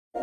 Ũkĩrĩ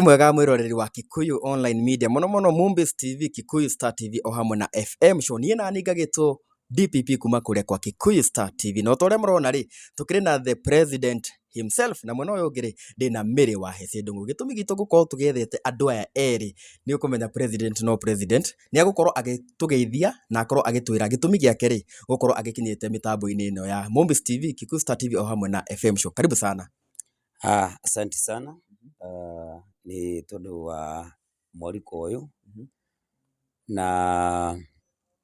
mwega mwĩroreri wa Kikuyu Online Media, mũno mũno Mumbis TV, Kikuyu Star TV o hamwe na FM Show. Niĩ nani ngagĩtwo DPP kuma kũrĩa kwa Kikuyu Star TV. Na ota ũrĩa mũrona rĩ, tũkĩrĩ na the president himself na mwena ũyũ ũngĩ rĩ, ndĩna Mary wa Hesse Ndung'u. Gĩtũmi gitũ gũkorwo tũgĩethete andũ aya erĩ nĩ ũkũmenya president no president, nĩ egũkorwo agĩtũgeithia na akorwo agĩtwĩra gĩtũmi gĩake rĩ, gũkorwo agĩkinyĩte mĩtambo-inĩ ĩno ya Mumbis TV, Kikuyu Star TV o hamwe na FM Show. Karibu sana. Asante sana nĩ tondũ wa mwaliko ũyũ, na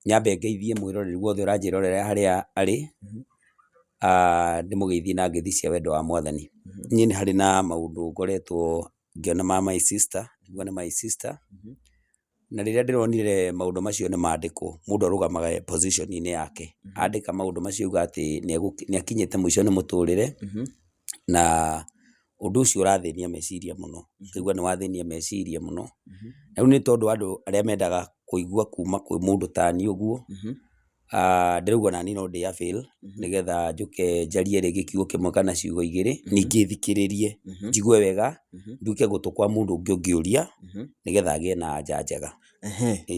nyambe ngeithie mwĩroreri wothe ũranjĩrorera harĩa arĩ, ndĩmũgeithie na ngeithi cia wendo wa Mwathani. Niĩ nĩ harĩ na maũndũ ngoretwo ngĩona ma my sister, nguga nĩ my sister, na rĩrĩa ndĩronire maũndũ macio nĩ mandĩkwo, mũndũ arũgamaga position -inĩ yake. Andĩka maũndũ macio auga atĩ nĩ akinyĩte mũico nĩ mũtũrĩre, na ũndũ ũcio ũrathĩnia meciria mũno, ngaigua nĩ wathĩnia meciria mũno, na rĩu nĩ tondũ andũ arĩa mendaga kũigua kuma kwĩ mũndũ taniĩ ũguo, ndĩraigua naniĩ no ndĩ avail nĩgetha njũke njarie rĩngĩ kiugo kĩmwe kana ciugo igĩrĩ, ningĩ thikĩrĩrie, njigue wega, nduĩke gũtũ kwa mũndũ ũngĩ ũngĩũria, nĩgetha agĩe na anja njega.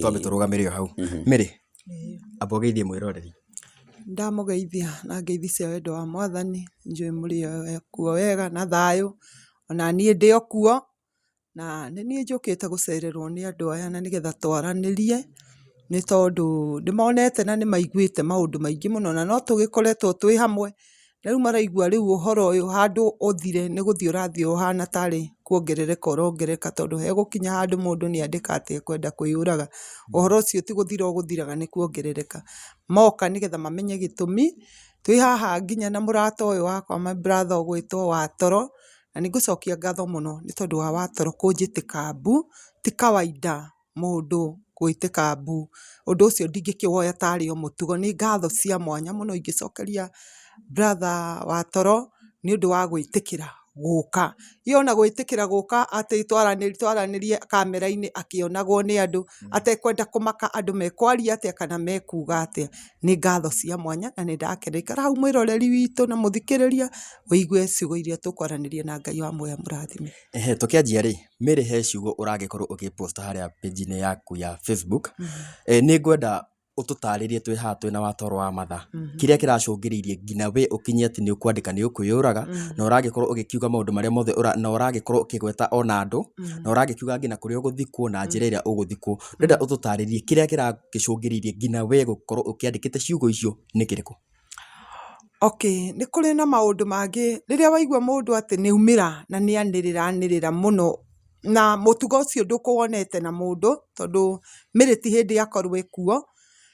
Twambe tũrũgamĩre o hau. Mary, amba ũgeithie mwĩroreri. Ndamũgeithia na ngeithi cia wendo wa Mwathani, njũĩ mũrĩ kuo wega na thayũ, ona niĩ ndĩ o kuo, na nĩ niĩ njũkĩte gũcererwo nĩ andũ aya na nĩgetha twaranĩrie, nĩ tondũ nĩ monete na nĩ maiguĩte maũndũ maingĩ mũno, na no tũgĩkoretwo twĩ hamwe, na rĩu maraigua rĩu ũhoro ũyũ handũ ũthire nĩ gũthiĩ ũrathiĩ ũhana tarĩ kuongerereka ũrongerereka tondũ hegũkinya handũ mũndũ nĩ andĩka atĩ ekwenda kwĩyũraga, ũhoro ũcio ti gũthira ũgũthiraga nĩ kuongerereka. Moka nĩgetha mamenye gĩtũmi, twĩ haha nginya na mũrata ũyũ wakwa my brother ũgwĩtwo Watoro, na nĩ ngũcokia ngatho mũno nĩ tondũ wa Watoro kũnjĩtĩka mbu, ti kawaida mũndũ gwĩtĩka mbu, ũndũ ũcio ndingĩkĩwoya tarĩ o mũtugo, nĩ ngatho cia mwanya mũno ingĩcokeria brother Watoro nĩ ũndũ wa gwĩtĩkĩra gũka. Ĩ ona gwĩtĩkĩra gũka atĩ twaranĩrie kamera-inĩ akĩonagwo nĩ andũ, atekwenda kũmaka andũ mekwaria atĩa kana mekuga atĩa, nĩ ngatho cia mwanya na nĩ ndakena. Ikara hau mwĩroreri witũ na mũthikĩrĩria, ũigue ciugo iria tũkwaranĩria na Ngai wa muoyo amũrathime. Ehe, tũkĩanjia rĩ, Mary he ciugo ũragĩkorwo ũgĩ post harĩa page -inĩ yaku ya Facebook. Nĩ ngwenda ũtũtarĩrie twĩ haha twĩna watoro wa matha kĩrĩa kĩracũngĩrĩirie nginya we ũkinye atĩ nĩ ũkwandĩka nĩ ũkwĩyũraga, na ũragĩkorwo ũgĩkiuga maũndũ marĩa mothe na ũragĩkorwo ũkĩgweta ona andũ, na ũragĩkiuga nginya kũrĩa ũgũthikwo na njĩra ĩrĩa ũgũthikwo. Ndĩrenda ũtũtarĩrie kĩrĩa kĩragĩcũngĩrĩirie nginya we gũkorwo ũkĩandĩkĩte ciugo icio nĩ kĩrĩkũ? Okay, nĩ kũrĩ na maũndũ mangĩ, rĩrĩa waigua mũndũ atĩ nĩ aumĩra na nĩ anĩrĩra anĩrĩra mũno, na mũtugo ũcio ndũkũwonete na mũndũ, tondũ Mary ti hĩndĩ akorwo ekuo,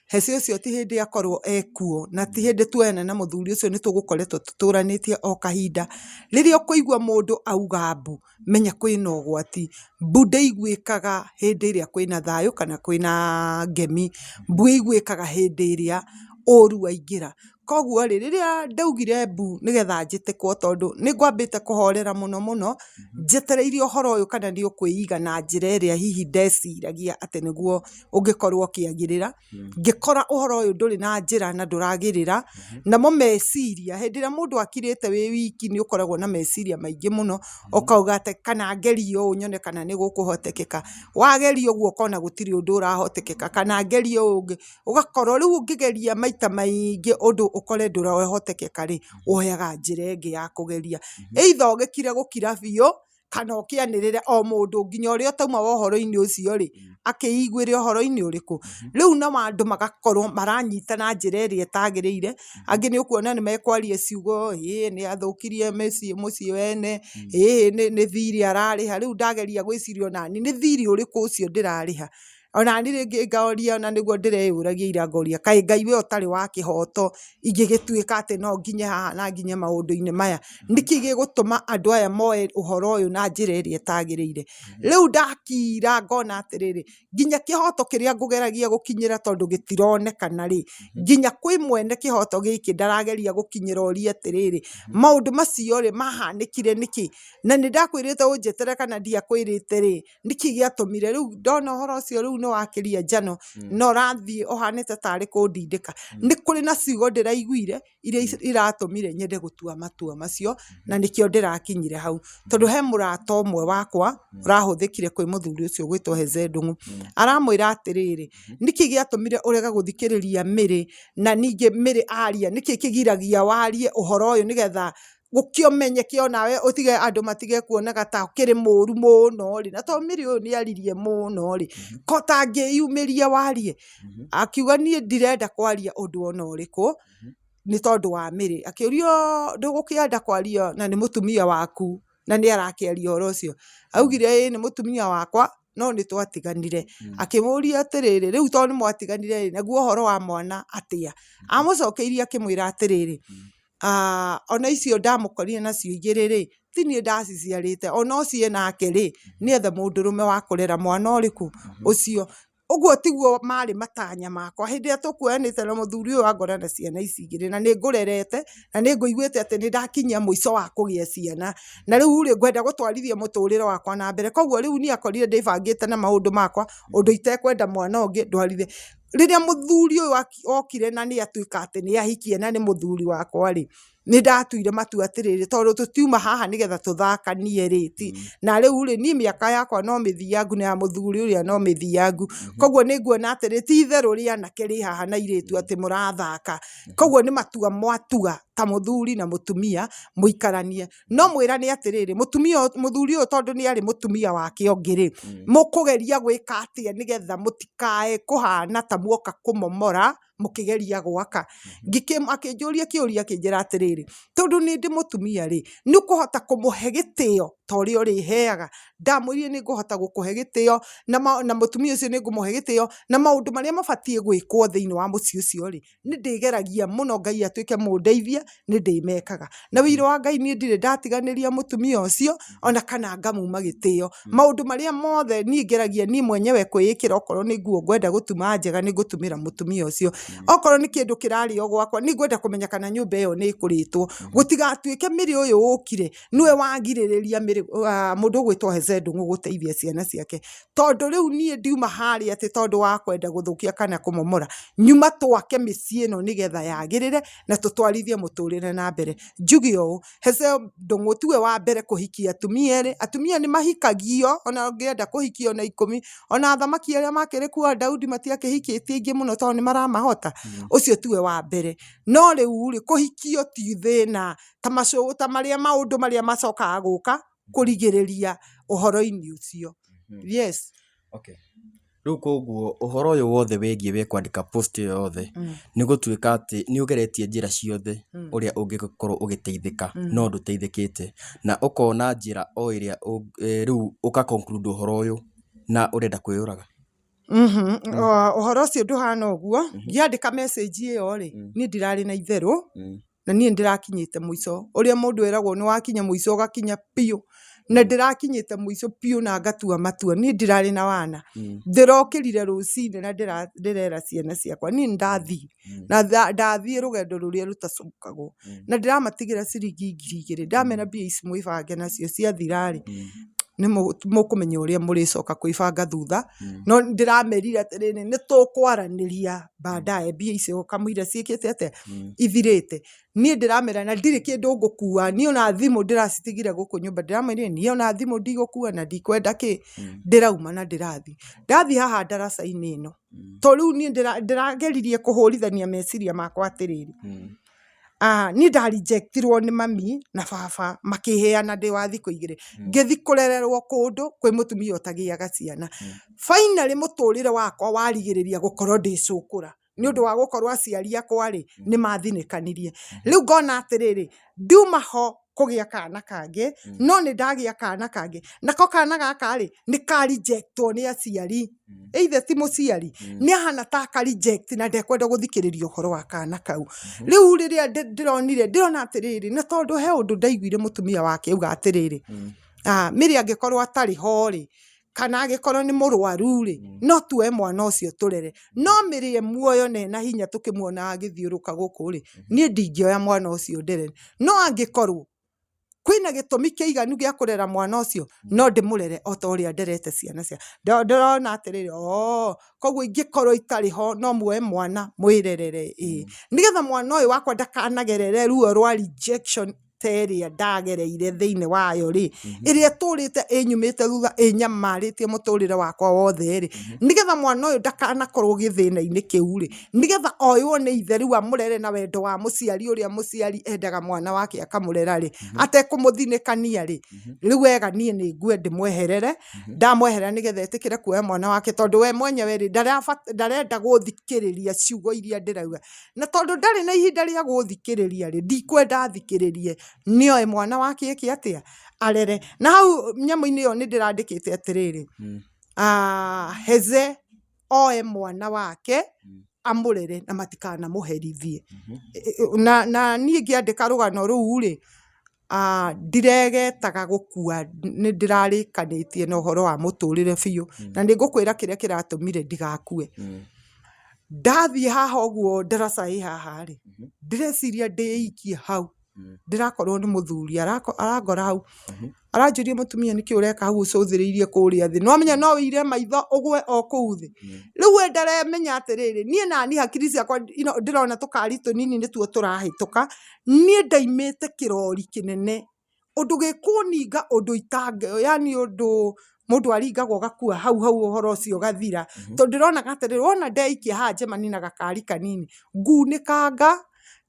Hesse ũcio ti hĩndĩ akorwo ekuo, na ti hĩndĩ tuoyana na mũthuri ũcio nĩ tũgũkoretwo tũtũranĩtie o kahinda. Rĩrĩa ũkũigua mũndũ auga mbu, menya kwĩna ũgwati. Mbu ndĩiguĩkaga hĩndĩ ĩrĩa kwĩna thayũ kana kwĩna ngemi, mbu ĩiguĩkaga hĩndĩ ĩrĩa ũru waingĩra. Koguo rĩ, rĩrĩa ndaugire mbu nĩgetha njĩtĩkwo tondũ nĩ ngwambĩte kũhorera mũno mũno, njetereire ũhoro ũyũ kana nĩ ũkwĩiga na njĩra ĩrĩa hihi ndeciragia atĩ nĩguo ũngĩkorwo ũkĩagĩrĩra. Ngĩkora ũhoro ũyũ ndũrĩ na njĩra na ndũragĩrĩra, namo meciria, hĩndĩ ĩrĩa mũndũ akirĩte wĩ wiki nĩ ũkoragwo na meciria maingĩ mũno, ũkauga atĩ kana ngerie ũũ nyone kana nĩ gũkũhotekeka, wageria ũguo ũkona gũtirĩ ũndũ ũrahotekeka, kana ngerie ũũ ũngĩ, ũgakorwo rĩu ũngĩgeria maita maingĩ ũndũ ũkore ndũrahotekeka rĩ, woyaga njĩra ĩngĩ ya kũgeria, either ũgĩkire gũkira biũ, kana ũkĩanĩrĩre o mũndũ nginya ũrĩa ũtauma wa ũhoro-inĩ ũcio rĩ, akĩiguĩre ũhoro-inĩ ũrĩkũ. Rĩu nao andũ magakorwo maranyita na njĩra ĩrĩa ĩtagĩrĩire, angĩ nĩ ũkuona nĩ mekwaria ciugo ĩĩ nĩ athũkirie mĩciĩ mũciĩ wene, ĩĩ nĩ thirĩ ararĩha, rĩu ndageria gwĩciria onaniĩ nĩ thirĩ ũrĩkũ ũcio ndĩrarĩha. Ona niĩ rĩngĩ ngoria, ona nĩguo ndĩreyũragia ira ngoria, kaĩ Ngai we ũtarĩ wa kĩhoto ingĩgĩtuĩka atĩ no nginye haha na nginye maũndũ-inĩ maya, nĩkĩ gĩgũtũma andũ aya moe ũhoro ũyũ na njĩra ĩrĩa ĩtagĩrĩire? Rĩu ndakira ngona atĩrĩrĩ, nginya kĩhoto kĩrĩa ngũgeragia gũkinyĩra tondũ gĩtironekana rĩ, nginya kwĩ mwene kĩhoto gĩkĩ ndarageria gũkinyĩra orie atĩrĩrĩ, maũndũ macio rĩ mahanĩkire nĩkĩ? Na nĩ ndakwĩrĩte ũnjeterere kana ndiakwĩrĩte rĩ, nĩkĩ gĩatũmire? Rĩu ndona ũhoro ũcio rĩu nĩ wakĩria njano na ũrathiĩ ũhanĩte tarĩ kũndindĩka. Nĩ kũrĩ na ciugo ndĩraiguire iria iratũmire nyende gũtua matua macio na nĩkĩo ndĩrakinyire hau. Tondũ he mũrata ũmwe wakwa ũrahũthĩkire kwĩ mũthuri ũcio ũgwĩtwo Heze Ndung'u. Aramwĩra atĩrĩrĩ, nĩkĩ gĩatũmire ũrege gũthikĩrĩria Mary na ningĩ Mary aria nĩkĩ kĩgiragia warie ũhoro ũyũ nĩgetha gũkĩomenyeke onawe ũtige andũ matige kuonaga ta ũkĩrĩ mũru mũno rĩ, na to Mary ũyũ nĩ aririe mũno rĩ, ko tangĩyumĩria warie? Akiuga niĩ ndirenda kwaria ũndũ ona ũrĩkũ nĩ tondũ wa Mary. Akĩũrio ndũgũkĩenda kwaria na nĩ mũtumia waku na nĩ arakĩaria ũhoro ũcio? Augire ĩĩ nĩ mũtumia wakwa no nĩ twatiganire. Akĩmũria atĩrĩrĩ, rĩu tondũ nĩ mwatiganire rĩ, naguo ũhoro wa mwana atĩa? Amũcokeirie akĩmwĩra atĩrĩrĩ, ona icio ndamũkorire nacio igĩrĩ rĩ, ti niĩ ndaciciarĩte, ona ũcio enake rĩ, nĩ ethe mũndũrũme wa kũrera mwana ũrĩkũ? Ũcio. Ũguo tiguo marĩ matanya makwa, hĩndĩ ĩrĩa tũkuoyanĩte na mũthuri ũyũ angora na ciana ici igĩrĩ, na nĩ ngũrerete, na nĩ ngũiguĩte atĩ nĩ ndakinyia mũico wa kũgĩa ciana, na rĩu rĩ, ngwenda gũtwarithia mũtũrĩre wakwa na mbere, koguo rĩu niĩ akorire ndĩbangĩte na maũndũ makwa, ũndũ itekwenda mwana ũngĩ ndwarithie. Rĩrĩa mũthuri ũyũ okire na nĩ atuĩka atĩ nĩ ahikia na nĩ mũthuri wakwa rĩ, nĩ ndatuire matua atĩrĩrĩ, tondũ tũtiuma haha nĩgetha tũthakanie rĩ, na rĩu rĩ, niĩ mĩaka yakwa no mĩthiangu na ya mũthuri ũrĩa no mĩthiangu, koguo nĩ nguona atĩrĩ, ti itherũ rĩa anake rĩ haha na airĩtu atĩ mũrathaka, koguo nĩ matua mwatua ta mũthuri na mũtumia mũikaranie. No mwĩrane atĩrĩrĩ, mũtumia ũyũ, mũthuri ũyũ tondũ nĩ arĩ mũtumia wake ũngĩ rĩ, mũkũgeria gwĩka atĩa nĩgetha mũtikae kũhana ta muoka kũmomora mũkĩgeria gwaka? Akĩnjũria kĩũria akĩnjĩra atĩrĩrĩ, tondũ nĩ ndĩ mũtumia rĩ, nĩ ũkũhota kũmũhe gĩtĩo ta ũrĩa ũrĩheaga? Ndamwĩrire nĩ ngũhota gũkũhe gĩtĩo na mũtumia ũcio nĩ ngũmũhe gĩtĩo na maũndũ marĩa mabatiĩ gwĩkwo thĩinĩ wa mũciĩ ũcio rĩ, nĩ ndĩgeragia mũno Ngai atuĩke mũndeithia, nĩ ndĩmekaga. Na ũira wa Ngai niĩ ndirĩ ndatiganĩria mũtumia ũcio, ona kana ngamuma gĩtĩo. Maũndũ marĩa mothe niĩ ngeragia niĩ mwenyewe kwĩĩkĩra okorwo nĩ nguo ngwenda gũtuma njega nĩ ngũtumĩra mũtumia ũcio. Okorwo nĩ kĩndũ kĩrarĩo gwakwa, nĩ ngwenda kũmenya kana nyũmba ĩyo nĩ ĩkũrĩtwo. Gũtigatuĩke Mary ũyũ ũkire, nĩwe wagirĩrĩria mũndũ ũgwĩtwo Hezedũ gũteithia ciana ciake. Tondũ rĩu niĩ ndiuma harĩa atĩ tondũ wa kwenda gũthũkia kana kũmomora, nyuma twake mĩciĩ ĩno nĩgetha yagĩrĩre na tũtwarithie mũtũrĩre na mbere. Njuge ũũ, Hezeo Ndung'u tiwe wa mbere kũhikia atumia erĩ, atumia nĩ mahikagio ona ũngĩenda kũhikia ona ikũmi, ona athamaki arĩa makĩrĩ kuo a Daudi matiakĩhikĩtie aingĩ mũno tondũ nĩ maramahota, ũcio tiwe wa mbere. No rĩu rĩ, kũhikio ti thĩna ta ta marĩa maũndũ marĩa macokaga gũka kũrigĩrĩria ũhoro-inĩ ũcio. Yes. Okay. Rĩu koguo ũhoro ũyũ wothe wĩgiĩ we kwandĩka post ĩyo yothe nĩ gũtuĩka atĩ nĩ ũgeretie njĩra ciothe ũrĩa ũngĩkorwo ũgĩteithĩka no ndũteithĩkĩte na ũkona njĩra o ĩrĩa rĩu ũka conclude ũhoro ũyũ na ũrenda kwĩyũraga. Ũhoro ũcio ndũhana ũguo, ngĩandĩka message ĩyo rĩ, niĩ ndirarĩ na itherũ, na niĩ nĩndĩrakinyĩte mũico, ũrĩa mũndũ eragwo nĩ wakinya mũico ũgakinya biũ, na ndĩrakinyĩte mũico biũ na ngatua matua, niĩ ndirarĩ na wana, ndĩrokĩrire rũcinĩ na ndĩrera ciana ciakwa niĩ nĩndathiĩ, na ndathiĩ rũgendo rũrĩa rũtacokagwo, na ndĩramatigĩra ciringi 2000, ndamera mbia ici mwĩbange nacio ciathira rĩ, nĩ mũkũmenya ũrĩa mũrĩcoka kwĩbanga thutha, no ndĩramerire atĩrĩrĩ, nĩ tũkwaranĩria baadaye mbia icio kamũira ciĩkĩte atĩa, ithirĩte. Niĩ ndĩramera na ndirĩ kĩndũ ngũkua, niĩ ona thimũ ndĩracitigire gũkũ nyũmba, ndĩramwĩrire niĩ ona thimũ ndigũkua na ndikwenda kĩ, ndĩrauma na ndĩrathiĩ. Ndathiĩ haha ndaraca-inĩ ĩno, to rĩu niĩ ndĩrageririe kũhũrithania meciria makwa atĩrĩrĩ, niĩ nda reject irwo nĩ mami na baba makĩheana ndĩ wa thikũ igĩrĩ, ngĩthiĩ kũrererwo kũndũ kwĩ mũtumia ũtagĩaga ciana. Finally mũtũrĩre wakwa warigĩrĩria gũkorwo ndĩ cũkũra. Nĩ ũndũ wa gũkorwo aciari akwa rĩ, nĩ mathinĩkanirie. Rĩu ngona atĩrĩrĩ, ndiuma ho. Kũgĩa kana kangĩ, no nĩ ndagĩa kana kangĩ, nako kana gaka rĩ, nĩ ka rejectwo nĩ aciari. Either ti mũciari, nĩ ahana ta aka reject na ndekwenda gũthikĩrĩria ũhoro wa kana kau. Rĩu rĩrĩa ndĩronire, ndĩrona atĩrĩrĩ, na tondũ he ũndũ ndaiguire mũtumia wake auga atĩrĩrĩ, Mary angĩkorwo atarĩ ho rĩ, kana angĩkorwo nĩ mũrwaru rĩ, no tuoe mwana ũcio tũrere. No Mary e muoyo na ena hinya tũkĩmuonaga agĩthiũrũka gũkũ rĩ, niĩ ndingĩoya mwana ũcio ndere. No angĩkorwo kwĩna gĩtũmi kĩiganu gĩa kũrera mwana ũcio, no ndĩmũrere o ta ũrĩa nderete ciana cia. Ndĩrona atĩrĩrĩ, oo, koguo ingĩkorwo itarĩ ho no muoe mwana mwĩrerere ĩĩ. Nĩgetha mwana ũyũ wakwa ndakanagerere ruo rwa rejection ta ĩrĩa ndagereire thĩinĩ wayo rĩ, ĩrĩa ĩtũrĩte ĩnyumĩte thutha ĩnyamarĩtie mũtũrĩre wakwa wothe rĩ, nĩgetha mwana ũyũ ndakanakorwo gĩthĩna-inĩ kĩu rĩ, nĩgetha oywo nĩ ithe rĩu amũrere na wendo wa mũciari ũrĩa mũciari endaga mwana wake akamũrera rĩ, atekũmũthinĩkania rĩ, rĩu wega niĩ nĩ ngue ndĩmweherere, ndamweherera nĩgetha etĩkĩre kuoya mwana wake tondũ we mwenyewe rĩ, ndarenda gũthikĩrĩria ciugo iria ndĩrauga. Na tondũ ndarĩ na ihinda rĩa gũthikĩrĩria rĩ, ndikwenda athikĩrĩrie, nĩoe mwana wake eke atĩa, arere. Na hau nyamũ-inĩ ĩyo nĩ ndĩrandĩkĩte atĩrĩrĩ, Heze oe mwana wake amũrere na matikanamũherithie. Na niĩ ngĩandĩka rũgano rũu rĩ, Ndiregetaga gũkua nĩ ndĩrarĩkanĩtie na ũhoro wa mũtũrĩre biũ, na nĩ ngũkwĩra kĩrĩa kĩratũmire ndigakue. Ndathiĩ haha ũguo ndaraca ĩ haha rĩ, ndĩreciria ndĩikie hau, ndĩrakorwo nĩ mũthuri arangora hau, aranjũria mũtumia nĩkĩ ũreka hau ũcũthĩrĩirie kũrĩa thĩ, nĩ wamenya no ũire maitho ũgwe o kũu thĩ. Rĩu we ndaramenya atĩrĩrĩ, niĩ nani hakiri ciakwa ndĩrona tũkari tũnini nĩtuo tũrahĩtũka, Niĩ ndaimĩte kĩrori kĩnene, ũndũ gĩkũninga ũndũ itangĩ yaani ũndũ mũndũ aringagwo ũgakua hau hau ũhoro ũcio ũgathira. Tondũ ndĩronaga atĩrĩrĩ, wona ndeikia haha njemanie na gakari kanini, ngunĩkanga,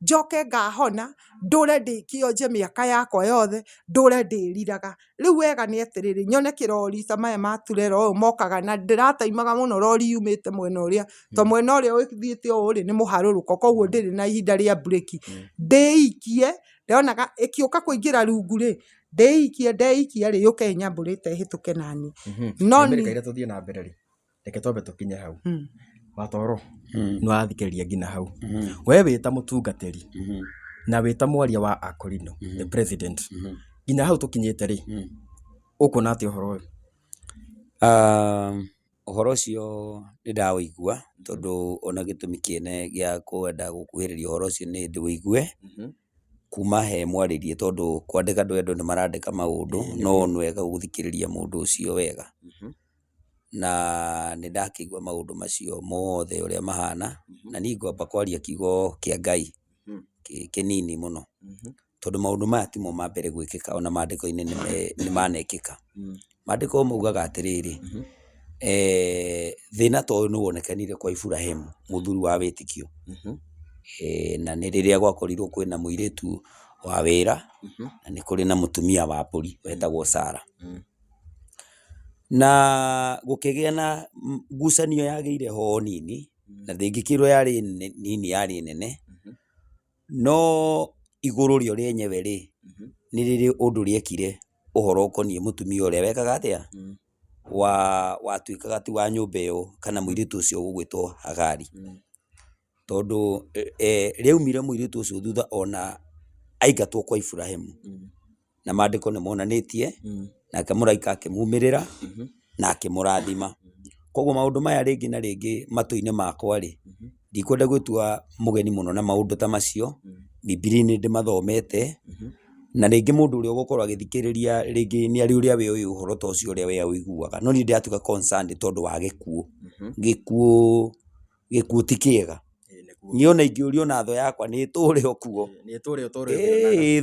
njoke ngahona, ndũre ndĩ kĩonje mĩaka yakwa yothe, ndũre ndĩriraga. Rĩu wega nĩ atĩrĩrĩ, nyone kĩrori ta maya ma turera ũũ mokaga na ndĩrataimaga mũno rori yumĩte mwena ũrĩa, to mwena ũrĩa ũthiĩte ũũ rĩ, nĩ mũharũrũko koguo ndĩrĩ na ihinda rĩa mburĩki. Ndĩikie, ndonaga ĩkĩũka kũingĩra rungu rĩ, ndĩikie ndeikia rĩ, yũke ĩnyambũrĩte ĩhĩtũke naniĩ. No niĩ. Reke tũthiĩ na mbere rĩ, reke twambe tũkinye hau. Watoro, nĩ wathikĩrĩria nginya hau. We wĩ ta mũtungatĩri na wĩ ta mwaria wa Akorino, the president, nginya hau tũkinyĩte rĩ, ũkuona atĩa ũhoro ũyũ? Ũhoro ũcio nĩ ndaũigua tondũ ona gĩtũmi kĩene gĩa kwenda gũkuhĩrĩria ũhoro ũcio nĩ ndĩũigue kuma he mwarĩrie tondũ kwandĩka andũ nĩ marandĩka maũndũ no nĩ wega gũthikĩrĩria mũndũ ũcio wega. Na nĩ ndakĩigua maũndũ macio mothe ũrĩa mahana, na niĩ ngwamba kwaria kiugo kĩa Ngai kĩnini mũno, tondũ maũndũ maya timo ma mbere gwĩkĩka ona maandĩko-inĩ nĩ manekĩka. Maandĩko maugaga atĩrĩrĩ, thĩna ta ũyũ nĩ wonekanire kwa Iburahĩmu mũthuri wa wĩtĩkio, na nĩ rĩrĩa gwakorirwo kwĩna mũirĩtu wa wĩra, na nĩ kũrĩ na mũtumia wa mbũri wetagwo Sarah. Na gũkĩgĩa na ngucanio yagĩire ho nini, na ndĩngĩkĩrwo yarĩ nini yarĩ nene, no igũrũ rĩo rĩenyewe rĩ, nĩ rĩrĩ ũndũ rĩekire ũhoro ũkoniĩ mũtumia ũrĩa wekaga atĩa, watuĩkaga ti wa nyũmba ĩyo kana mũirĩtu ũcio ũgwĩtwo Hagari. Tondũ rĩaumire mũirĩtu ũcio thutha ona aingatwo kwa Iburahĩmu. Na maandĩko nĩ monanĩtie, nake mũraika akĩmumĩrĩra na akĩmũrathima. Koguo maũndũ maya rĩngĩ na rĩngĩ matũ-inĩ makwa rĩ, ndikwenda gwĩtua mũgeni mũno na maũndũ ta macio, Bibilia nĩ ndĩmathomete, na rĩngĩ mũndũ ũrĩa ũgũkorwo agĩthikĩrĩria rĩngĩ nĩ arĩ ũrĩa we ũĩ ũhoro ta ũcio ũrĩa we awũiguaga, no niĩ ndĩratuĩka concerned tondũ wa gĩkuũ. Gĩkuũ gĩkuũ ti kĩega. Niĩ ona ingĩũrio ona thũ yakwa nĩ ĩtũre o kuo. Ĩĩ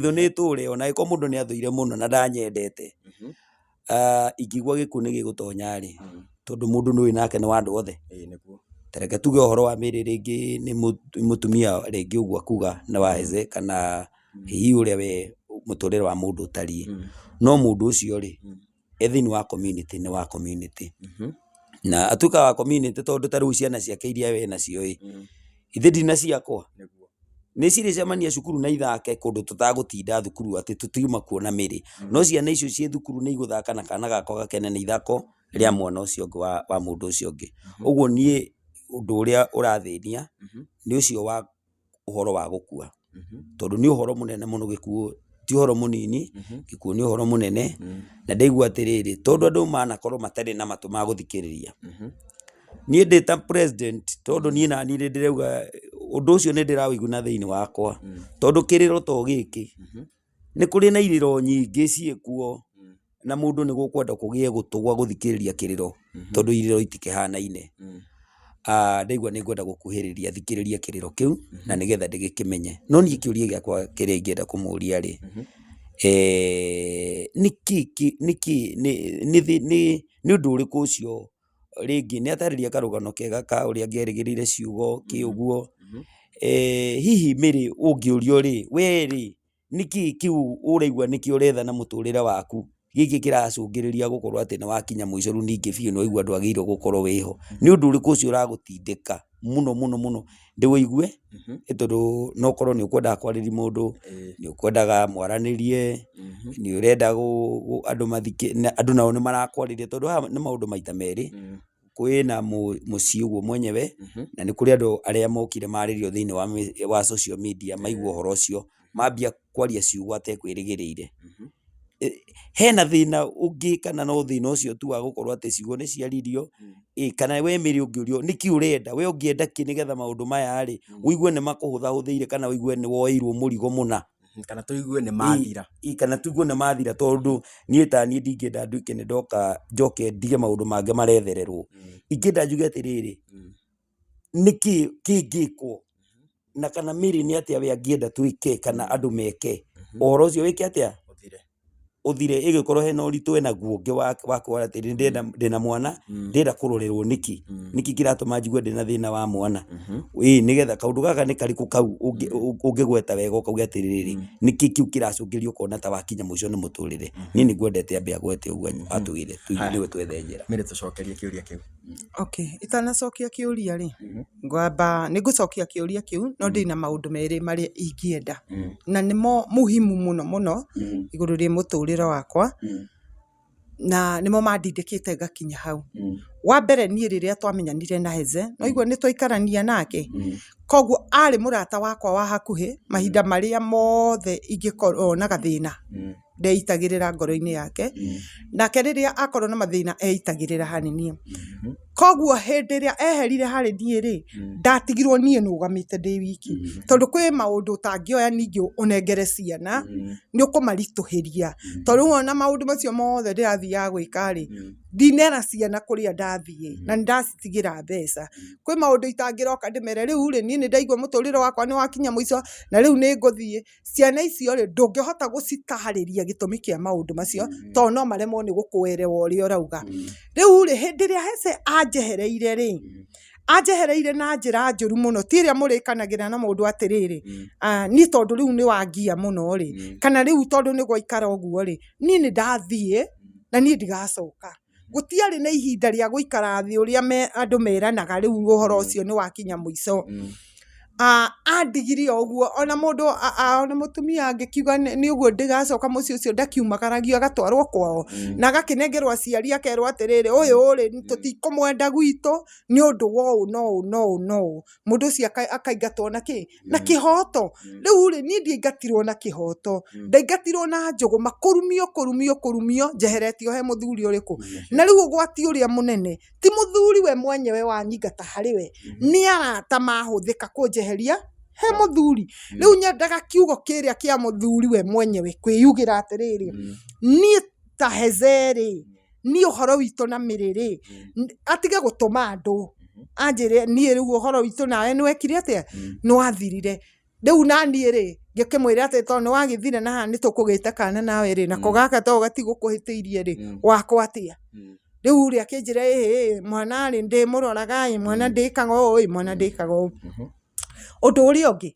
thũ nĩ ĩtũre ona angĩkorwo mũndũ nĩ athũire mũno na ndanyendete, ingĩigua gĩkuũ nĩ gĩgũtonya rĩ, tondũ mũndũ nĩ ũĩ nake nĩ wa andũ othe. Ta reke tuge ũhoro wa Mary rĩngĩ nĩ mũtumia rĩngĩ ũguo akuga nĩ wa Heze kana hihi ũrĩa we mũtũrĩre wa mũndũ ũtariĩ. No mũndũ ũcio rĩ, e thĩinĩ wa community nĩ wa community. Na atuĩkaga wa community tondũ ta rĩu ciana ciake iria we nacio ĩ, ithe ndina ciakwa? Nĩ cirĩcemania cukuru na ithake kũndũ tũtagũtinda thukuru atĩ tũtiuma kuona mĩrĩ. No ciana icio ciĩ thukuru nĩ igũthaka na kana gakwa gakene nĩ ithako rĩa mwana ũcio ũngĩ wa mũndũ ũcio ũngĩ. Ũguo niĩ ũndũ ũrĩa ũrathĩnia nĩ ũcio wa ũhoro wa gũkua. Tondũ nĩ ũhoro mũnene mũno gĩkuũ ti ũhoro mũnini, gĩkuũ nĩ ũhoro mũnene. Na ndaigua atĩrĩrĩ, tondũ andũ manakorwo matarĩ na matũ ma gũthikĩrĩria, niĩ ndĩ ta president tondũ niĩ naniĩ nĩ ndĩrauga ũndũ ũcio nĩ ndĩrawũigua na thĩinĩ wakwa. Tondũ kĩrĩro to gĩkĩ, nĩ kũrĩ na irĩro nyingĩ ciĩkuo na mũndũ nĩ gũkwenda kũgĩe gũtũ gwa gũthikĩrĩria kĩrĩro tondũ irĩro itikĩhanaine. Ndaigua nĩ ngwenda gũkuhĩrĩria thikĩrĩrie kĩrĩro kĩu na nĩgetha ndĩgĩkĩmenye. No niĩ kĩũria gĩakwa kĩrĩa ingĩenda kũmũria rĩ, nĩkĩ nĩ ũndũ ũrĩkũ ũcio rĩngĩ nĩ atarĩria karũgano kega ka ũrĩa angĩerĩgĩrĩire ciugo kĩ ũguo. Hihi Mary ũngĩũrio rĩ, we rĩ, nĩkĩ kĩu ũraigua nĩkĩo ũretha na mũtũrĩre waku gĩkĩ kĩracũngĩrĩria gũkorwo atĩ nĩ wakinya mũico rĩu ningĩ biũ nĩ waigua ndwagĩrĩirwo gũkorwo wĩho. Nĩ ũndũ ũrĩkũ ũcio ũragũtindĩka mũno mũno mũno ndĩwũigue nĩ tondũ no ũkorwo nĩ ũkwendaga kwarĩria mũndũ, nĩ ũkwendaga mwaranĩrie, nĩ ũrenda andũ andũ nao nĩ marakwarĩria tondũ haha nĩ maũndũ maita merĩ, kwĩna mũciĩ ũguo mwenyewe na nĩ kũrĩ andũ arĩa mokire marĩrio thĩinĩ wa social media maigua ũhoro ũcio mambia kwaria ciugo atekwĩrĩgĩrĩire. Hena thĩna ũngĩ kana no thĩna ũcio tu wa gũkorwo atĩ ciugo nĩ ciaririo, kana we Mary ũngĩũrio nĩkĩ ũrenda, we ũngĩenda kĩ nĩgetha maũndũ maya rĩ, ũigue nĩ makũhũthahũthĩire kana ũigue nĩ woeirwo mũrigo mũna. Kana tũigue nĩ mathira. Kana tũigue nĩ mathira tondũ niĩ ta niĩ ndingĩenda nduĩke nĩ ndoka njoke ndige maũndũ mangĩ marethererwo. Ingĩenda njuge atĩrĩrĩ, nĩkĩ kĩngĩkwo na kana Mary nĩ atĩa we angĩenda twĩke kana andũ meke ũhoro ũcio wĩke atĩa ũthire ĩgĩkorwo hena ũritũ enaguo ũngĩ wa kuona atĩ ndĩrenda ndĩna mwana ndĩrenda kũrorerwo nĩkĩ nĩkĩ kĩratũma njigue ndĩna thĩna wa mwana ĩĩ nĩgetha kaũndũ gaka nĩ karĩkũ kau ũngĩgweta wega ũkauga atĩrĩrĩ nĩkĩ kĩu kĩracũngĩrĩria ũkona ta wakinya mũico nĩ mũtũrĩre. Niĩ nĩ ngwendete ambe agwete ũguo atwĩre nĩwe twethe njĩra. Mary tũcokerie kĩũria kĩu. Okay, itanacokia kĩũria rĩ, ngwamba nĩ ngũcokia kĩũria kĩu no ndĩna maũndũ merĩ marĩa ingĩenda na nĩmo muhimu mũno mũno igũrũ rĩ mũtũrĩre wakwa na nĩmo mandindĩkĩte ngakinya hau. Wa mbere niĩ rĩrĩa twamenyanire na Heze, no igua nĩ twaikarania nake, koguo arĩ mũrata wakwa wa hakuhĩ mahinda marĩa mothe ingĩkorwo na gathĩna ndeitagĩrĩra ngoro-inĩ yake, nake rĩrĩa akorwo na mathĩna eitagĩrĩra harĩ niĩ. Koguo hĩndĩ ĩrĩa eherire harĩ niĩ rĩ, ndatigirwo niĩ nũgamĩte ndĩ wiki, tondũ kwĩ maũndũ ũtangĩoya ningĩ ũnengere ciana, nĩ ũkũmaritũhĩria. Tondũ rĩu ona maũndũ macio mothe ndĩrathiaga gwĩka rĩ, ndinera ciana kũrĩa ndathiĩ, na nĩ ndacitigĩra mbeca. Kwĩ maũndũ itangĩroka ndĩmere rĩu rĩ, niĩ nĩ ndaigua mũtũrĩre wakwa nĩ wakinya mũico, na rĩu nĩ ngũthiĩ. Ciana icio rĩ, ndũngĩhota gũcitarĩria gĩtũmi kĩa maũndũ macio, tondũ no maremwo nĩ gũkũerewa ũrĩa ũrauga. Rĩu rĩ, hĩndĩ ĩrĩa Hesse anjehereire rĩ, anjehereire na njĩra njũru mũno, ti ĩrĩa mũrĩkanagĩra na mũndũ atĩrĩrĩ, niĩ tondũ rĩu nĩ wangia mũno rĩ, kana rĩu tondũ nĩ gwaikara ũguo rĩ, niĩ nĩ ndathiĩ na niĩ ndigacoka. Gũtiarĩ na ihinda rĩa gũikara thĩ ũrĩa andũ meranaga rĩu ũhoro ũcio nĩ wakinya mũico. Andigire o ũguo ona mũndũ ona mũtumia angĩkiuga nĩ ũguo ndĩgacoka mũciĩ ũcio ndakiumagaragio agatwarwo kwao na agakĩnengerwo aciari akerwo atĩrĩrĩ, ũyũ rĩ tũtikũmwenda gwitũ nĩ ũndũ wa ũũ na ũũ na ũũ na ũũ. Mũndũ ũcio akaingatwo na kĩ? Na kĩhoto. Rĩu rĩ niĩ ndiaingatirwo na kĩhoto, ndaingatirwo na njũgũma, kũrumio kũrumio kũrumio njeheretio he mũthuri ũrĩkũ. Na rĩu ũgwati ũrĩa mũnene ti mũthuri we mwenyewe wanyingata harĩ we, nĩ arata mahũthĩka kũnjeheria he mũthuri. Rĩu nyendaga kiugo kĩrĩa kĩa mũthuri we mwenyewe kwĩyugĩra atĩrĩrĩ, niĩ ta Heze rĩ, niĩ ũhoro witũ na Mary rĩ, atige gũtũma andũ anjĩre niĩ rĩu ũhoro witũ nawe nĩ wekire atĩa, nĩ wathirire. Rĩu naniĩ rĩ, ngĩkĩmwĩra atĩ tondũ nĩ wagĩthire na haha nĩ tũkũgĩte kana nawe rĩ, nako gaka to gatigũkũhĩtĩirie rĩ, wakwa atĩa? Rĩu rĩ akĩnjĩra ĩhĩ mwana rĩ ndĩmũroraga ĩ, mwana ndĩkaga ũũ ĩ, mwana ndĩkaga ũũ. Ũndũ ũrĩa ũngĩ,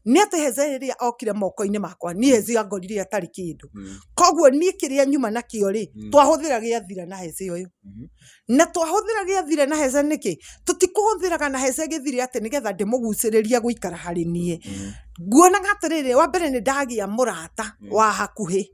Nĩ atĩ Heze rĩrĩa okire moko-inĩ makwa, niĩ Heze angorire atarĩ kĩndũ. Koguo niĩ kĩrĩa nyuma nakĩo rĩ, twahũthĩra gĩathira na Heze ũyũ. Na twahũthĩra gĩathira na Heze nĩkĩ? Tũtikũhũthĩraga na Heze gĩthire atĩ nĩgetha ndĩmũgucĩrĩrie gũikara harĩ niĩ. Nguonaga atĩrĩrĩ, wa mbere nĩ ndagĩa mũrata wa hakuhĩ.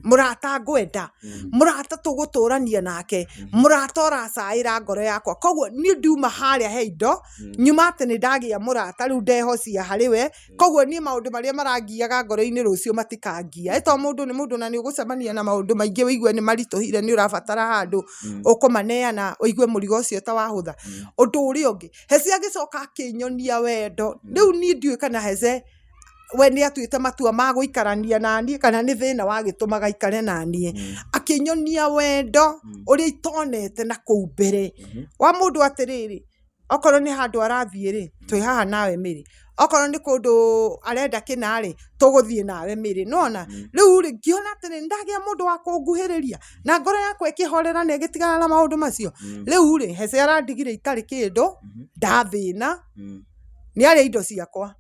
Mũrata ngwenda, mũrata tũgũtũrania nake, mũrata ũracaĩra ngoro yakwa. Koguo niĩ ndiuma harĩa he indo, nyuma atĩ nĩ ndagĩa mũrata rĩu ndehocia harĩ we, koguo niĩ maũndũ marĩa marangiaga ngoro-inĩ rũciũ matikangia. Ĩ to mũndũ nĩ mũndũ na nĩ ũgũcemania na maũndũ maingĩ ũigue nĩ maritũhire nĩ ũrabatara handũ ũkũmaneana ũigue mũrigo ũcio ta wahũtha. Ũndũ ũrĩa ũngĩ, Heze agĩcoka akĩnyonia wendo. Rĩu niĩ ndiũĩ kana Heze we nĩ atuĩte matua ma gũikarania naniĩ kana nĩ thĩna wagĩtũmaga aikare naniĩ. Akĩnyonia wendo ũrĩa itonete na kũu mbere. Wa mũndũ atĩrĩrĩ, okorwo nĩ handũ arathiĩ rĩ, twĩ haha nawe Mary. Okorwo nĩ kũndũ arenda kĩna rĩ, tũgũthiĩ nawe Mary. Nĩ wona? Rĩu rĩ, ngĩona atĩrĩrĩ, nĩ ndagĩa mũndũ wa kũnguhĩrĩria na ngoro yakwa ĩkĩhorera na ĩgĩtigana na maũndũ macio. Rĩu rĩ, Hece arandigire itarĩ kĩndũ, ndathĩna, nĩ arĩa indo ciakwa.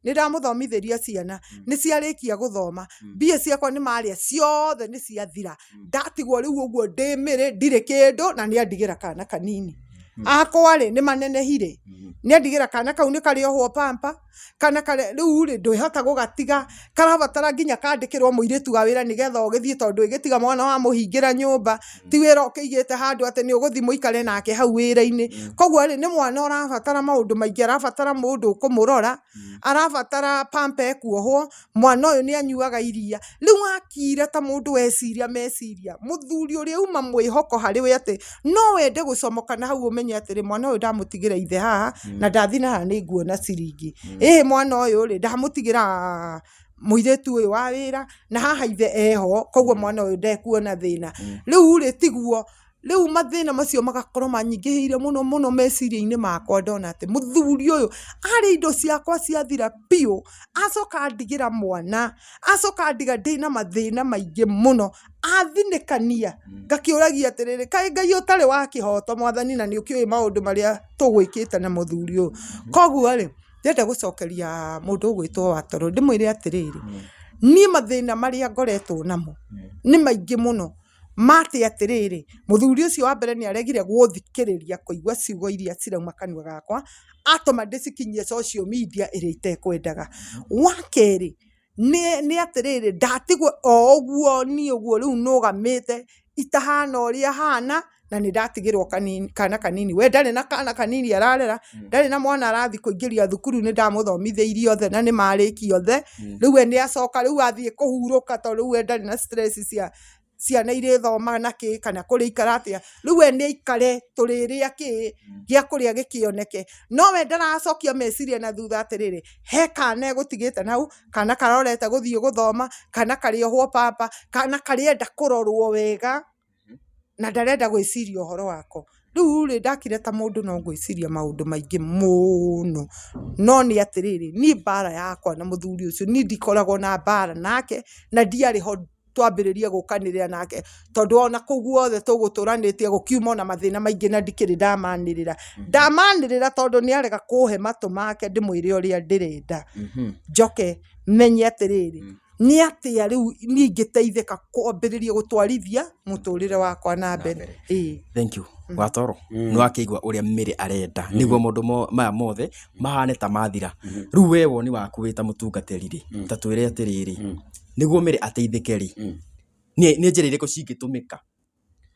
Nĩ ndamũthomithĩria ciana, nĩ ciarĩkia gũthoma, mbia ciakwa nĩ marĩa ciothe nĩ ciathira, ndatigwo rĩu ũguo ndĩ mĩrĩ ndirĩ kĩndũ na nĩ andigĩra kana kanini. Akwa rĩ nĩ manenehire, nĩ andigĩra kana kau nĩ karĩohwo pamper, kana karĩa rĩu rĩ ndwĩhota gũgatiga, karabatara nginya kandĩkĩrwo mũirĩtu wa wĩra nĩgetha ũgĩthiĩ tondũ ndũngĩtiga mwana wamũhingĩra nyũmba, ti wĩra ũkĩigĩte handũ atĩ nĩ ũgũthiĩ mũikare nake hau wĩra-inĩ. Koguo rĩ nĩ mwana ũrabatara maũndũ maingĩ, arabatara mũndũ ũkũmũrora, arabatara pamper ĩkuohwo, mwana ũyũ nĩ anyuaga iria. Rĩu akira ta mũndũ weciria meciria, mũthuri ũrĩa uma mwĩhoko harĩ we atĩ no wende gũcomoka na hau ũmenye atĩrĩ mwana ũyũ ndamũtigĩra ithe haha na ndathiĩ na haha nĩ nguona ciringi. Ĩhĩ mwana ũyũ rĩ ndamũtigĩra mũirĩtu ũyũ wa wĩra na haha ithe eho koguo mwana ũyũ ndekuona thĩna. Rĩu rĩ tiguo, rĩu mathĩna macio magakorwo manyingĩhĩire mũno mũno meciria-inĩ makwa ndona atĩ mũthuri ũyũ arĩa indo ciakwa ciathira biũ, acoka andigĩra mwana, acoka andiga ndĩna mathĩna maingĩ mũno, athinĩkania, ngakĩũragia atĩrĩrĩ, kaĩ Ngai ũtarĩ wa kĩhoto mwathani na nĩ ũkĩũĩ maũndũ marĩa tũgwĩkĩte na mũthuri ũyũ. Koguo rĩ, ndĩrenda gũcokeria mũndũ ũgwĩtwo Watoro ndĩmwĩre atĩrĩrĩ, niĩ mathĩna marĩa ngoretwo namo nĩ maingĩ mũno. Ma atĩ atĩrĩrĩ, mũthuri ũcio wa mbere nĩ aregire gũthikĩrĩria kũigua ciugo iria cirauma kanua gakwa, atũma ndĩcikinyie social media ĩrĩa itekwendaga. Wa kerĩ, nĩ atĩrĩrĩ, ndatigwo o ũguo niĩ ũguo rĩu nũgamĩte itahana ũrĩa hana, na nĩ ndatigĩrwo kana kanini. We ndarĩ na kana kanini ararera, ndarĩ na mwana arathiĩ kũingĩria thukuru, nĩ ndamũthomithĩirie othe na nĩ marĩkia othe. Rĩu we nĩ acoka rĩu athiĩ kũhurũka tondũ rĩu we ndarĩ na stress cia ciana irĩthoma na kĩ kana kũrĩikara atĩa, rĩu we nĩ aikare tũrĩrĩa kĩ gĩa kũrĩa gĩkĩoneke. No we ndaracokia meciria na thutha atĩrĩrĩ, he kana egũtigĩte na hau, kana karorete gũthiĩ gũthoma, kana karĩohwo pamper, kana karĩenda kũrorwo wega na ndarenda gwĩciria ũhoro wako. Rĩu rĩ, ndakire ta mũndũ no ngwĩciria maũndũ maingĩ mũno, no nĩ atĩrĩrĩ, niĩ mbara yakwa na mũthuri ũcio, niĩ ndikoragwo na mbara nake na ndiarĩ ho twambĩrĩrie gũkanĩrĩra nake tondũ ona kũu guothe tũgũtũranĩtie gũkiuma ona mathĩna maingĩ na ndikĩrĩ ndamanĩrĩra. Ndamanĩrĩra tondũ nĩ arega kũhe matũ make ndĩmwĩre ũrĩa ndĩrenda. Njoke menye atĩrĩrĩ, nĩ atĩa rĩu niĩ ingĩteithĩka kwambĩrĩria gũtwarithia mũtũrĩre wakwa na mbere. Ĩĩ. Thank you. Watoro nĩ wakĩigua ũrĩa Mary arenda nĩguo maũndũ maya mothe mahane ta mathira. Rĩu we woni waku wĩ ta mũtungatĩri rĩ, ta twĩre atĩrĩrĩ, nĩguo Mary ateithĩke rĩ, nĩ njĩra irĩkũ cingĩtũmĩka?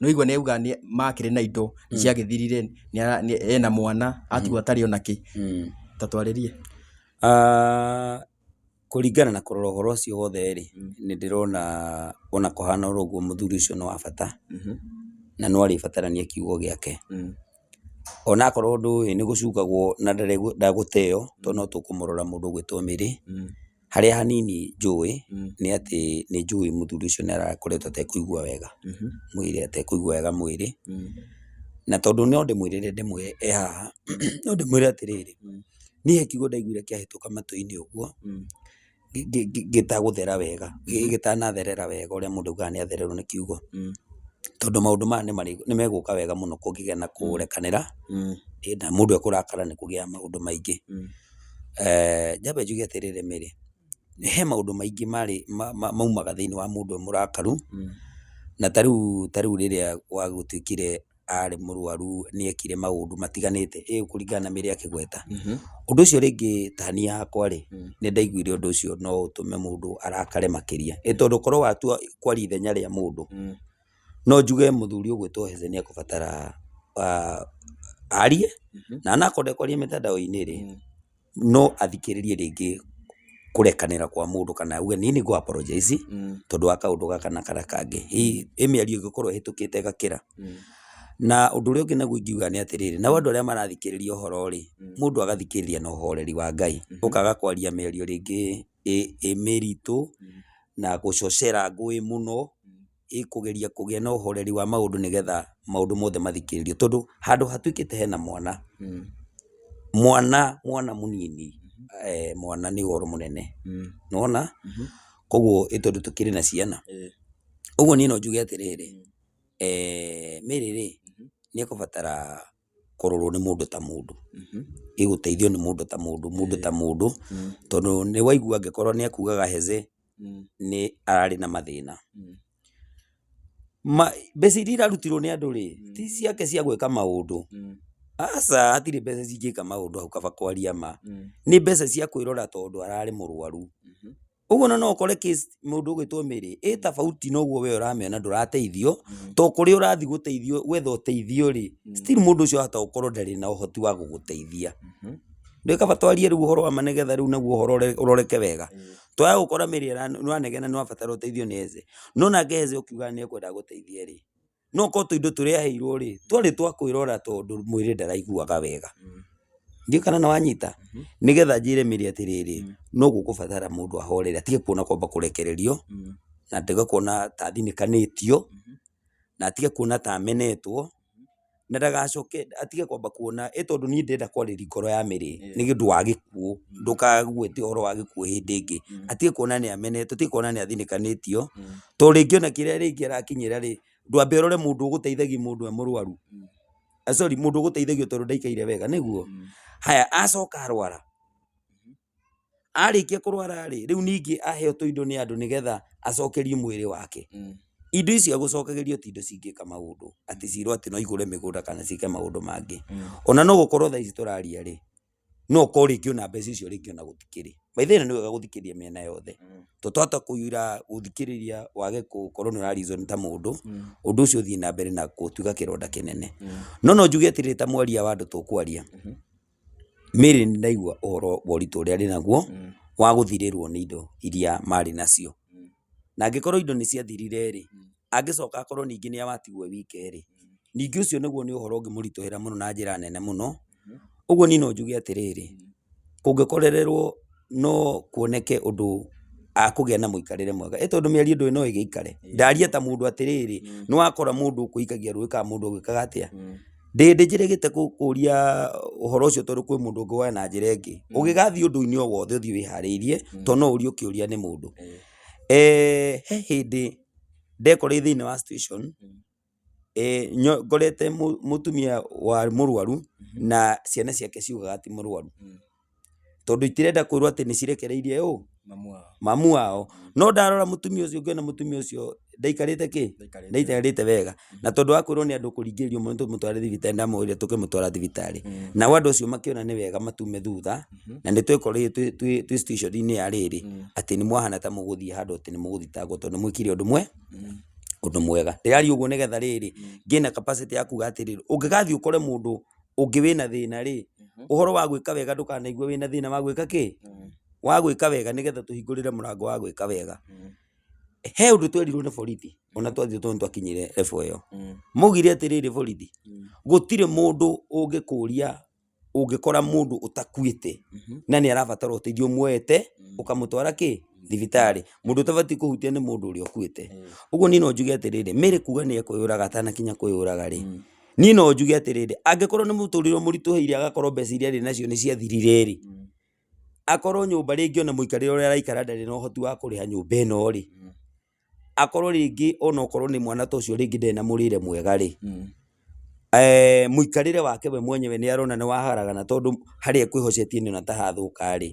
Nĩ waigua nĩ auga makĩrĩ na indo nĩ ciagĩthirire, ena mwana atigwo atarĩ ona kĩ. Ta twarĩrie. Kũringana na kũrora ũhoro ũcio wothe rĩ, nĩ ndĩrona ona kũhana oro ũguo mũthuri ũcio nĩ wa bata, na no arĩbatarania kiugo gĩake. Onakorwo ndũĩ nĩ gũcungagwo na ndagũteo, tondũ no tũkũmũrora mũndũ ũgwĩtwo Mary. Harĩa hanini njũĩ, nĩ atĩ nĩ njũĩ mũthuri ũcio nĩ arakoretwo atekũigua wega mwĩrĩ, atekũigua wega mwĩrĩ. Na tondũ no ndĩmwĩrĩre ndĩmwĩre e haha, no ndĩmwĩre atĩrĩrĩ, niĩ he kiugo ndaiguire kĩahĩtũka matũ-inĩ ũguo, gĩtagũthera wega, gĩtanatherera wega ũrĩa mũndũ augaga nĩ athererwo nĩ kiugo. Tondũ maũndũ maya nĩ megũka wega mũno kũngĩgĩa na kũrekanĩra, na mũndũ ekũrakara nĩ kũgĩaga maũndũ maingĩ. Nyambe njuge atĩrĩrĩ Mary, he maũndũ maingĩ marĩ maumaga thĩiniĩ wa mũndũ e mũrakaru, na ta rĩu ta rĩu rĩrĩa gwagĩtuĩkire arĩ mũrwaru nĩ ekire maũndũ matiganĩte kũringana na Mary akĩgweta. Ũndũ ũcio rĩngĩ ta niĩ hakwa rĩ, nĩ ndaiguire ũndũ ũcio no ũtũme mũndũ arakare makĩria, ĩ tondũ korwo watua kwaria ithenya rĩa mũndũ, no njuge mũthuri ũgwĩtwo Heze nĩ ekũbatara arie, na onakorwo ndekwaria mĩtandao-inĩ rĩ, no athikĩrĩrie rĩngĩ kũrekanĩra kwa mũndũ kana auge niĩ nĩ ngũ apologize tondũ wa kaũndũ gaka na karĩa kangĩ. Ĩ mĩario ĩngĩkorwo ĩhĩtũkĩte ĩgakĩra. Na ũndũ ũrĩa ũngĩ naguo ingiuga nĩ atĩrĩrĩ, nao andũ arĩa marathikĩrĩria ũhoro rĩ, mũndũ agathikĩrĩria na ũhoreri wa Ngai, ũkaga kwaria mĩario rĩngĩ ĩ mĩritũ na gũcocera ngũĩ mũno. Ĩkũgeria kũgĩa na ũhoreri wa maũndũ nĩgetha maũndũ mothe mathikĩrĩrio, tondũ handũ hatuĩkĩte hena mwana, mwana mwana mũnini, mwana nĩ ũhoro mũnene, nĩwona? Koguo ĩ tondũ tũkĩrĩ na ciana, ũguo niĩ no njuge atĩrĩrĩ, Mary rĩ, nĩ ekũbatara kũrorwo nĩ mũndũ ta mũndũ, ĩgũteithio nĩ mũndũ ta mũndũ, mũndũ ta mũndũ, tondũ nĩ waigua angĩkorwo nĩ ekugaga Heze nĩ ararĩ na mathĩna. Mbeca iria irarutirwo nĩ andũ rĩ, ti ciake cia gwĩka maũndũ, aca hatirĩ mbeca cingĩka maũndũ hau kaba kwaria ma, nĩ mbeca cia kwĩrora tondũ ararĩ mũrwaru. Ũguo ona no ũkore case mũndũ ũgwĩtwo Mary ĩ tofauti na ũguo we ũramĩona ndũrateithio, to kũrĩa ũrathiĩ gũteithio gwetha ũteithio rĩ, still mũndũ ũcio ahota gũkorwo ndarĩ na ũhoti wa gũgũteithia. Nĩ kaba twarie rĩu ũhoro wa ma nĩgetha rĩu naguo ũhoro ũroreke wega. Twaga gũkora Mary nĩwanegena nĩwabatara ũteithio nĩ Heze, no nake Heze ũkiuga nĩekwenda agũteithie rĩ, no korwo tũindo tũrĩa aheirwo rĩ, twarĩ twa kwĩrora tondũ mwĩrĩ ndaraiguaga wega. Ndiũĩ kana nĩ wanyita? Nĩgetha njĩre Mary atĩrĩrĩ, no gũkũbatara mũndũ ahorere atige kuona kwamba kũrekererio, na atige kuona ta athinĩkanĩtio, na atige kuona ta amenetwo. Na ndagacoke atige kwamba kuona ĩ tondũ niĩ ndĩrenda kwarĩria ngoro ya Mary nĩ ũndũ wa gĩkuũ, ndũkagwete ũhoro wa gĩkuũ hĩndĩ ĩngĩ. Atige kuona nĩ amenetwo, atige kuona nĩ athinĩkanĩtio, tondũ rĩngĩ ona kĩrĩa rĩngĩ arakinyĩra rĩ, ndwambe ũrore mũndũ ũgũteithagia mũndũ e mũrwaru, sorry mũndũ ũgũteithagio tondũ ndaikaire wega nĩguo? Haya acoka arwara. Arĩkia kũrwara rĩ, rĩu ningĩ aheo tũindo nĩ andũ nĩgetha acokerio mwĩrĩ wake. Indo icio agũcokagĩrio ti indo cingĩka maũndũ, atĩ cirwo atĩ no igũre mĩgũnda kana ciĩke maũndũ mangĩ. Ona no gũkorwo thaa ici tũraria rĩ, no ũkorwo rĩngĩ ona mbeca icio rĩngĩ ona gũtikĩrĩ. By the way nĩ wega gũthikĩrĩria mĩena yothe, tondũ twahota kũira gũthikĩrĩria wage gũkorwo nĩ ũra reason ta mũndũ, ũndũ ũcio ũthiĩ na mbere na gũtuĩka kĩronda kĩnene. No no njuge atĩrĩrĩ ta mwaria wa andũ tũkwaria, Mary nĩ ndaigua ũhoro wa ũritũ ũrĩa arĩ naguo wa gũthirĩrwo nĩ indo iria marĩ nacio. Na angĩkorwo indo nĩ ciathirire rĩ, angĩcoka akorwo ningĩ nĩ atigwo e wike rĩ, ningĩ ũcio naguo nĩ ũhoro ũngĩmũritũhĩra mũno na njĩra nene mũno. Ũguo niĩ no njuge atĩrĩrĩ, kũngĩkorererwo no kuoneke ũndũ akũgĩa na mũikarĩre mwega. Ĩ tondũ mĩario ndũĩ no ĩgĩikare. Ndaria ta mũndũ atĩrĩrĩ, nĩ wakora mũndũ ũkũikagia rũĩ kana mũndũ ũgwĩkaga atĩa. Ndĩ njĩrĩgĩte kũria ũhoro ũcio tondũ kwĩ mũndũ ũngĩ woya na njĩra ĩngĩ. Ũgĩgathiĩ ũndũ-inĩ o wothe ũthiĩ wĩharĩirie, tondũ no ũrio kĩũria nĩ mũndũ. He hĩndĩ ndekorire thĩinĩ wa situation ngorete mũtumia wa mũrwaru na ciana ciake ciugaga ti mũrwaru. Tondũ itirenda kwĩrwo atĩ nĩ cirekereirie ũ? Mamu wao. No ndarora mũtumia ũcio ngĩona mũtumia ũcio ndaikarĩte kĩ? Ndaikarĩte wega. Na tondũ wa kwĩrwo nĩ andũ kũringĩrĩrio mũno tũmũtware thibitarĩ ndamwĩrire tũkĩmũtwara thibitarĩ. Nao andũ acio makĩona nĩ wega matume thutha, na nĩ twekorire twĩ situation -inĩ ya rĩrĩ, atĩ nĩ mwahana ta mũgũthiĩ handũ atĩ nĩ mũgũthitangwo tondũ nĩ mwĩkire ũndũ ũndũ mwega. Ndĩraria ũguo nĩgetha rĩrĩ, ngĩe na capacity ya kuga atĩrĩrĩ, ũngĩgathiĩ ũkore mũndũ ũngĩ wĩna thĩna rĩ, ũhoro wa gwĩka wega ndũkanaigue wĩna thĩna wa gwĩka kĩ? Wa gwĩka wega nĩgetha tũhingũrĩre mũrango wa gwĩka wega. He ũndũ twerirwo nĩ borithi, ona twathiĩ tondũ nĩtwakinyire level ĩyo. Maugire atĩrĩrĩ borithi, gũtirĩ mũndũ ũngĩkũria ũngĩkora mũndũ ũtakuĩte na nĩ arabatara ũteithio ũmuoete ũkamũtwara kĩ thibitarĩ. Mũndũ ũtabatiĩ kũhutia nĩ mũndũ ũrĩa ũkuĩte. Ũguo niĩ no njuge atĩrĩrĩ, Mary kuga nĩ ekwĩyũraga atanakinya kwĩyũraga rĩ, niĩ no njuge atĩrĩrĩ, angĩkorwo nĩ mũtũrĩre ũmũritũhĩire agakorwo mbeca iria arĩ nacio nĩ ciathirire rĩ, akorwo nyũmba rĩngĩ ona mũikarĩre ũrĩa araikara ndarĩ na ũhoti wa kũrĩha nyũmba ĩno rĩ, akorwo rĩngĩ ona okorwo nĩ mwana ta ũcio rĩngĩ ndarĩ na mũrĩre mwega rĩ, Mũikarĩre wake we mwenyewe nĩ arona nĩ waharagana tondũ harĩa ekwĩhocetie nĩ ona ta hathũka rĩ,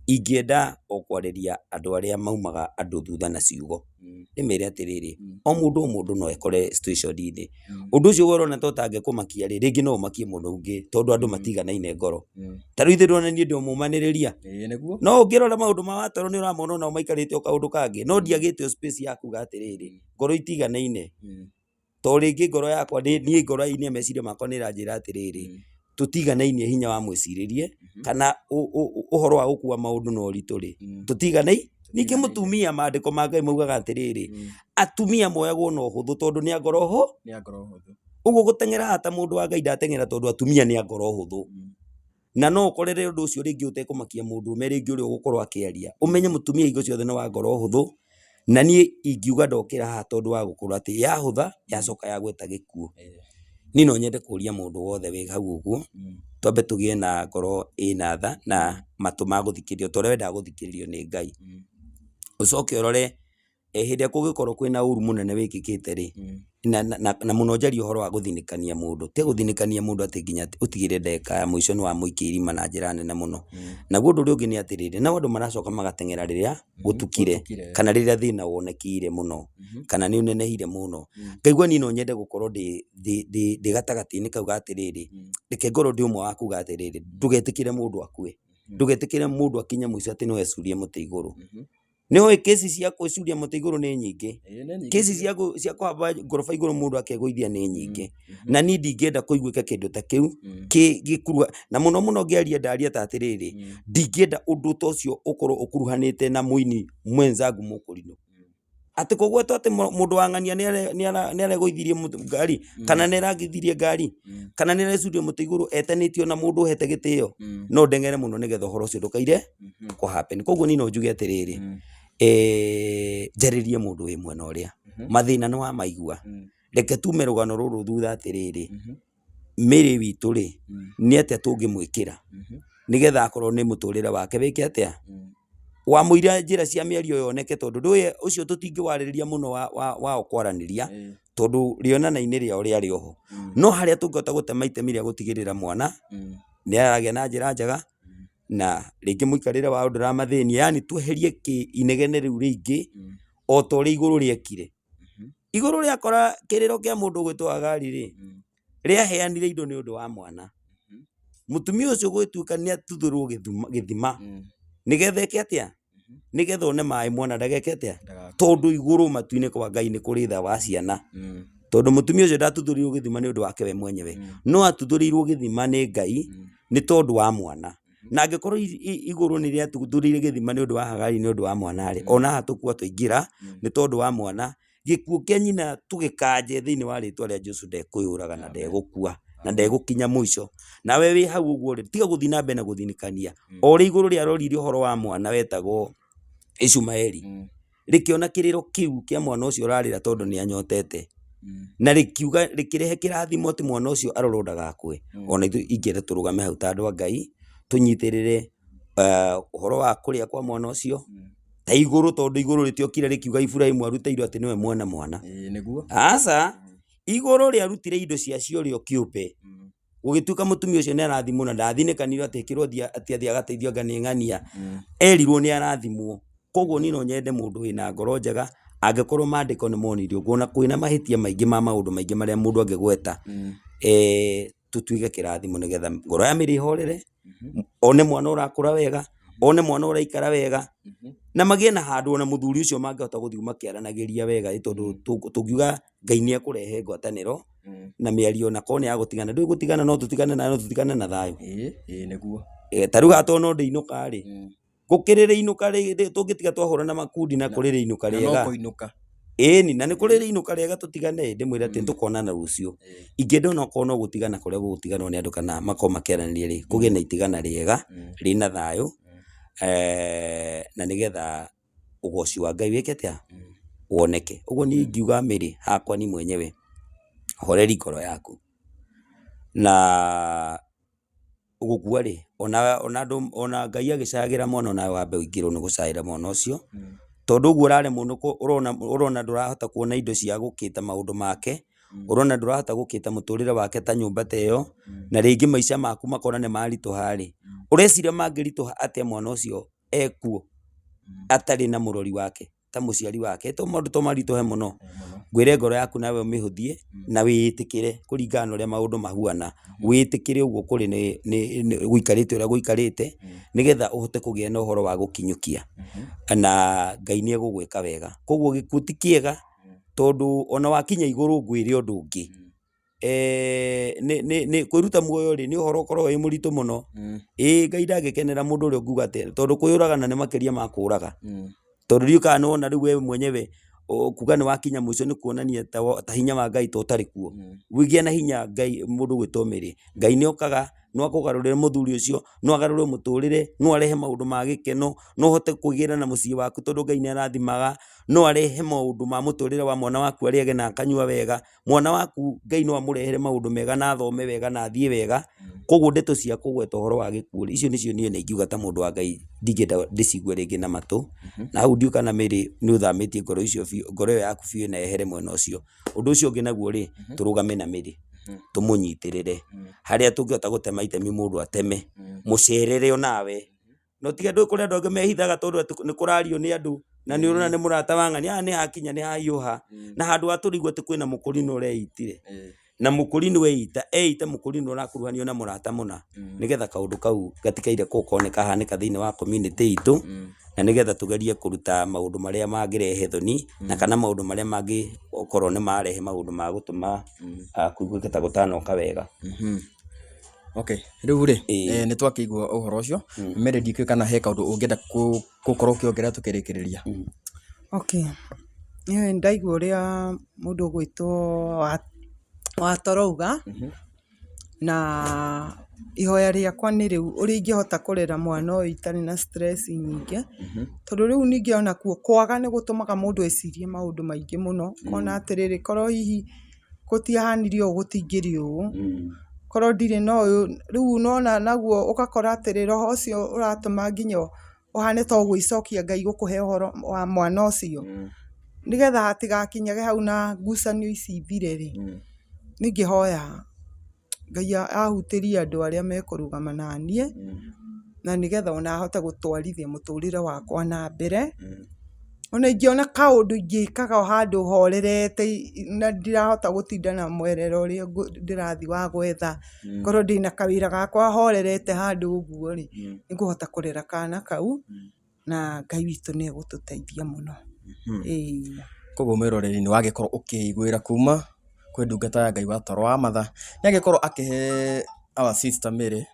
ingĩenda o kwarĩria andũ arĩa maumaga andũ thutha na ciugo, ndĩmere atĩrĩrĩ, o mũndũ o mũndũ no ekore situation -inĩ. Ũndũ ũcio we ũrona ta ũtangĩkũmakia rĩ, rĩngĩ no ũmakie mũndũ ũngĩ tondũ andũ matiganaine ngoro. Ta rĩu ithe ndũrona niĩ ndĩ o mũmanĩrĩria, no ũngĩrora maũndũ ma watoro nĩ ũramona onao maikarĩte o kaũndũ kangĩ, no ndiagĩte o space ya kuga atĩrĩrĩ, ngoro itiganaine. To rĩngĩ ngoro yakwa niĩ ngoro inĩ ya meciria makwa nĩ ĩranjĩra atĩrĩrĩ, tũtiganainie hinya wa mwĩcirĩrie kana ũhoro wa gũkua maũndũ na ũritũ rĩ, tũtiganai. Ningĩ mũtumia maandĩko ma Ngai maugaga atĩrĩrĩ, atumia moyagwo na ũhũthũ tondũ nĩ a ngoro hũ. Ũguo gũteng'era haha ta mũndũ wa Ngai ndateng'era tondũ atumia nĩ a ngoro hũthũ. Na no ũkorere ũndũ ũcio rĩngĩ ũtekũmakia mũndũrũme rĩngĩ ũrĩa ũgũkorwo akĩaria. Ũmenye mũtumia hingo ciothe nĩ wa ngoro hũthũ, na niĩ ingiuga ndokĩra haha tondũ wa gũkorwo atĩ yahũtha yacoka yagweta gĩkuũ. Niĩ no nyende kũria mũndũ wothe wĩ hau ũguo, twambe tũgĩe na ngoro ĩna tha na matũ ma gũthikĩrĩria ta ũrĩa wendaga gũthikĩrĩrio nĩ Ngai. Ũcoke ũrore hĩndĩ ĩrĩa kũngĩkorwo kwĩna ũru mũnene wĩkĩkĩte rĩ, na mũno njarie ũhoro wa gũthinĩkania mũndũ, tiga gũthinĩkania mũndũ atĩ nginya ũtigĩrĩre ndagĩka ya mũico nĩ wamũikia irima na njĩra nene mũno. Naguo ũndũ ũrĩa ũngĩ nĩ atĩrĩrĩ, nao andũ maracoka magateng'era rĩrĩa gũtukire, kana rĩrĩa thĩna wonekire mũno, kana nĩ ũnenehire mũno. Ngaigua niĩ no nyende gũkorwo ndĩ gatagatĩ-inĩ kau ga atĩrĩrĩ, reke ngorwo ndĩ ũmwe wa kuga atĩrĩrĩ, ndũgetĩkĩre mũndũ akue, ndũgetĩkĩre mũndũ akinye mũico atĩ no ecurie mũtĩ igũrũ. Nĩ ũĩ kĩci cia gwĩcuria mũtĩ igũrũ nĩ nyingĩ, kĩci cia kũhamba ngoroba igũrũ mũndũ akegũithia nĩ nyingĩ, na niĩ ndingĩenda kũiguĩke kĩndũ ta kĩu gĩkuruha, na mũno mũno ngĩaria ndaria ta atĩrĩrĩ, ndingĩenda ũndũ ta ũcio ũkorwo ũkuruhanĩte na mũini mwenzangu mũkũrinũ. Atĩ kũgwetwo atĩ mũndũ wa ng'ania nĩ aregũithirie ngari, kana nĩ aragĩithirie ngari, kana nĩ arecuririe mũtĩ igũrũ etanĩtio na mũndũ ũhete gĩtĩo, no ndeng'ere mũno nĩgetha ũhoro ũcio ndũkaire kũ happen. Koguo niĩ no njuge atĩrĩrĩ, njarĩrie mũndũ wĩ mwena ũrĩa, mathĩna nĩ wamaigua, reke tume rũgano rũrũ thutha atĩrĩrĩ, Mary witũ rĩ, nĩ atĩa tũngĩmwĩkĩra nĩgetha akorwo nĩ mũtũrĩre wake wĩke atĩa, wamũira njĩra cia mĩario yoneke tondũ ndũĩ ũcio tũtingĩwarĩrĩria mũno wao kwaranĩria tondũ rĩonana-inĩ rĩao rĩarĩ oho. No harĩa tũngĩhota gũtema itemi rĩa gũtigĩrĩra mwana nĩ aragĩa na njĩra njega na rĩngĩ mũikarĩre wao ndũramathĩnia, yaani tweherie inegene rĩu rĩingĩ o ta ũrĩa igũrũ rĩekire. Igũrũ rĩakora kĩrĩro kĩa mũndũ ũgwĩtwo Hagari rĩ, rĩaheanire indo nĩ ũndũ wa mwana. Mũtumia ũcio gũgĩtuĩka nĩ atuthũrwo gĩthima nĩgetha eke atĩa? Nĩgetha one maĩ mwana ndageke atĩa? Tondũ igũrũ matu-inĩ kwa Ngai nĩ kũrĩ tha wa ciana. Tondũ mũtumia ũcio ndatuthũrirwo gĩthima nĩ ũndũ wake we mwenyewe, no atuthũrĩirwo gĩthima nĩ Ngai nĩ tondũ wa mwana. Na angĩkorwo igũrũ nĩ rĩatuthũrire gĩthima nĩ ũndũ wa Hagari nĩ ũndũ wa mwana rĩ, ona haha tũkua twaingĩra nĩ tondũ wa mwana, gĩkuũ kĩa nyina tũgĩkanje thĩinĩ wa rĩtwa rĩa Jesũ ndekwĩyũraga na ndegũkua na ndegũkinya mũico. Nawe wĩ hau ũguo rĩ, tiga gũthiĩ na mbere na gũthinĩkania. O ũrĩa igũrũ rĩarorire ũhoro wa mwana wetagwo Ishumaeli, rĩkĩona kĩrĩro kĩu kĩa mwana ũcio ũrarĩra tondũ nĩ anyotete, na rĩkiuga rĩkĩrehe kĩrathimo atĩ mwana ũcio arorwo ndagakue. Ona ithuĩ ingĩenda tũrũgame hau ta andũ a Ngai, tũnyitĩrĩre ũhoro wa kũrĩa kwa mwana ũcio, ta igũrũ tondũ igũrũ rĩtiokire rĩkiuga Iburahimu arute indo atĩ nĩwe mwene mwana. Nĩguo. Aca, igũrũ rĩarutire indo ciacio rĩo kĩũmbe. Gũgĩtuĩka mũtumia ũcio nĩ arathimwo na ndathinĩkanire atĩ ĩkĩrwo atĩ athiĩ agateithio anga nĩ ng'ania. Erirwo nĩ arathimwo. Koguo niĩ no nyende mũndũ wĩna ngoro njega, angĩkorwo maandĩko nĩ monirio ũguo, na kwĩna mahĩtia maingĩ ma maũndũ maingĩ marĩa mũndũ angĩgweta, tũtuĩke kĩrathimo nĩgetha ngoro ya Mary ĩhorere, one mwana ũrakũra wega, one mwana ũraikara wega, na magĩe na handũ ona mũthuri ũcio mangĩhota gũthiĩ makĩaranagĩria wega ĩ tondũ tũngiuga Ngai nĩ ekũrehe ngwatanĩro na mĩario ona korwo nĩ ya gũtigana, ndũĩ gũtigana no tũtigane na no tũtigane na thayũ. Ĩĩ nĩguo. Ta rĩu haha tondũ no ndĩinũka rĩ, gũkĩrĩ rĩinũka tũngĩtiga twahũrana makundi na kũrĩ rĩinũka Na no rĩega. kũinũka. Ĩni, na nĩ kũrĩ rĩinũka rĩega tũtigane ndĩmwĩre atĩ tũkonana rũciũ. Ingĩenda onakorwo no gũtigana kũrĩa gũgũtiganwo nĩ andũ kana makorwo makĩaranĩria rĩ, kũgĩe na itigana rĩega, rĩna thayũ, na nĩgetha ũgoci wa Ngai wĩke atĩa? Woneke. Ũguo niĩ ingiuga Mary hakwa niĩ mwenyewe, horeri ngoro yaku. Na gũkua rĩ, ona andũ ona Ngai agĩcayagĩra mwana onawe wambe ũingĩrwo nĩ gũcaĩra mwana ũcio, tondũ ũguo ũraremwo nĩ ũrona ũrona ndũrahota kuona indo cia gũkĩta maũndũ make, Ũrona ndũrahota gũkĩta mũtũrĩre wake ta nyũmba ta ĩyo, na rĩngĩ maica maku makona nĩ maritũha rĩ, ũreciria mangĩritũha atĩa mwana ũcio ekuo atarĩ na mũrori wake ta mũciari wake? To maũndũ to maritũhe mũno. Ngwĩre ngoro yaku nawe ũmĩhũthie na wĩtĩkĩre kũringana na ũrĩa maũndũ mahuana. Wĩtĩkĩre ũguo kũrĩ nĩ gũikarĩte ũrĩa gũikarĩte, nĩgetha ũhote kũgĩa na ũhoro wa gũkinyũkia, na Ngai nĩ egũgwĩka wega. Koguo gĩkuũ ti kĩega, tondũ ona wakinya igũrũ ngwĩre ũndũ ũngĩ, kwĩruta muoyo rĩ, nĩ ũhoro ũkoragwo wĩ mũritũ mũno. Ĩĩ Ngai ndangĩkenera mũndũ ũrĩa ũngiuga atĩ, tondũ kwĩyũraga nĩ makĩria ma kũraga. Tondũ ndiũĩ kana nĩ wona rĩu we mwenyewe kuga nĩ wakinya mũico nĩ kuonania ta hinya wa Ngai ta ũtarĩ kuo. Gĩa na hinya Ngai mũndũ ũgwĩtwo Mary. Ngai nĩ okaga, no akũgarũrĩre mũthuri ũcio, no agarũre mũtũrĩre, no arehe maũndũ ma gĩkeno, no ũhote kwĩgĩra na mũciĩ waku tondũ Ngai nĩ arathimaga, no arehe maũndũ ma mũtũrĩre wa mwana waku arĩage na akanyua wega. Mwana waku Ngai no amũrehere maũndũ mega na athome wega na athiĩ wega. Koguo ndeto cia kũgweta ũhoro wa gĩkuũ rĩ, icio nĩcio niĩ ingiuga ta mũndũ wa Ngai ndingĩenda ndĩcigue rĩngĩ na matũ. Na hau ndiũĩ kana Mary nĩ ũthamĩtie ngoro icio biũ, ngoro ĩyo yaku biũ na yehere mwena ũcio. Ũndũ ũcio ũngĩ naguo rĩ, tũrũgame na Mary, tũmũnyitĩrĩre. Harĩa tũngĩhota gũtema itemi mũndũ ateme, mũcerere onawe. No tiga ndũĩ kũrĩ andũ angĩ mehithaga tondũ atĩ nĩ kũrario nĩ andũ na nĩ ũrona nĩ mũrata wa ng'ania, haha nĩ hakinya nĩ hahiũha. Na handũ ha tũrĩigua atĩ kwĩna mũkũrinũ ũreitire, na mũkũrinũ eita, eita mũkũrinũ ũrakuruhanio na mũrata mũna, nĩgetha kaũndũ kau gatikaire gũkorwo nĩ kahanĩka thĩinĩ wa community itũ, na nĩgetha tũgerie kũruta maũndũ marĩa mangĩrehe thoni, na kana maũndũ marĩa mangĩkorwo nĩ marehe maũndũ ma gũtũma kũiguĩke ta gũtanoka wega. Okay, rĩu rĩ, nĩ twakĩigua ũhoro ũcio. Mary ndikĩũĩ kana he kaũndũ ũngĩenda gũkorwo ũkĩongerera tũkĩrĩkĩrĩria. Okay, niĩ ndaigua ũrĩa mũndũ ũgwĩtwo Watoro auga, na ihoya rĩakwa nĩ rĩu ũrĩa ingĩhota kũrera mwana ũyũ itarĩ na stress nyingĩ, tondũ rĩu ningĩ onakuo kwaga nĩ gũtũmaga mũndũ ecirie maũndũ maingĩ mũno, ũkona atĩrĩrĩ, korwo hihi gũtiahanire ũũ gũtingĩrĩ ũũ, korwo ndirĩ na ũyũ, rĩu nĩwona naguo ũgakora atĩrĩ roho ũcio ũratũma nginya ũhane ta ũgwĩcokia Ngai gũkũhe ũhoro wa mwana ũcio, nĩgetha hatigakinyage hau na ngucanio ici ithire rĩ, niĩ ingĩhoya Ngai ahutĩrie andũ arĩa mekũrũgama naniĩ, na nĩgetha ona hote gũtwarithia mũtũrĩre wakwa na mbere. Ona ingĩona kaũndũ ingĩkaga o handũ horerete na ndirahota gũtinda na mwerera ũrĩa ndĩrathiĩ wa gwetha, ngorwo ndĩna kawĩra gakwa horerete handũ ũguo rĩ, nĩngũhota kũrera kana kau. Na Ngai witũ nĩ egũtũteithia mũno. Ĩĩ. Koguo mwĩroreri nĩ wagĩkorwo ũkĩiguĩra kuma kwĩ ndungata ya Ngai wa toro wa matha, nĩ agĩkorwo akĩhe our sister Mary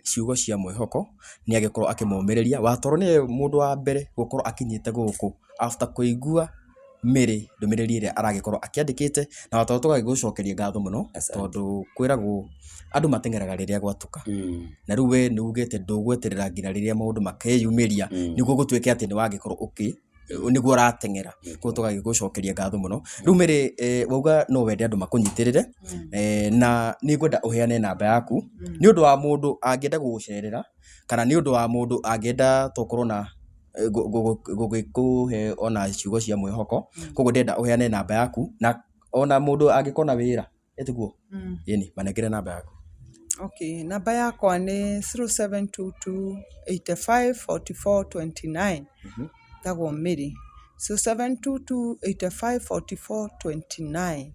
ciugo cia mwĩhoko, nĩ agĩkorwo akĩmũmĩrĩria. Watoro nĩwe mũndũ wa mbere gũkorwo akinyĩte gũkũ after kũigua Mary ndũmĩrĩri ĩrĩa aragĩkorwo akĩandĩkĩte, na watoro tũgagĩgũcokeria ngatho mũno, tondũ kwĩragwo andũ mateng'eraga rĩrĩa gwatuka. Na rĩu we nĩ ugĩte ndũgweterera nginya rĩrĩa maũndũ makeyumĩria nĩguo gũtuĩke atĩ nĩ wagĩkorwo ũkĩ nĩguo ũrateng'era. Koguo tũgagĩgũcokeria ngatho mũno. Rĩu Mary wauga no wende andũ makũnyitĩrĩre, na nĩ ngwenda ũheane namba yaku nĩ ũndũ wa mũndũ angĩenda gũgũcerera, kana nĩ ũndũ wa mũndũ angĩenda tokorwo na gũgĩkũhe ona ciugo cia mwĩhoko. Koguo ndĩrenda ũheane namba yaku na ona mũndũ angĩkorwo na wĩra, ĩ tiguo? Ĩni, manengere namba yaku. Okay, namba yakwa nĩ 0722 85 44 29. Njĩtagwo Mary. 0722 85 44 29.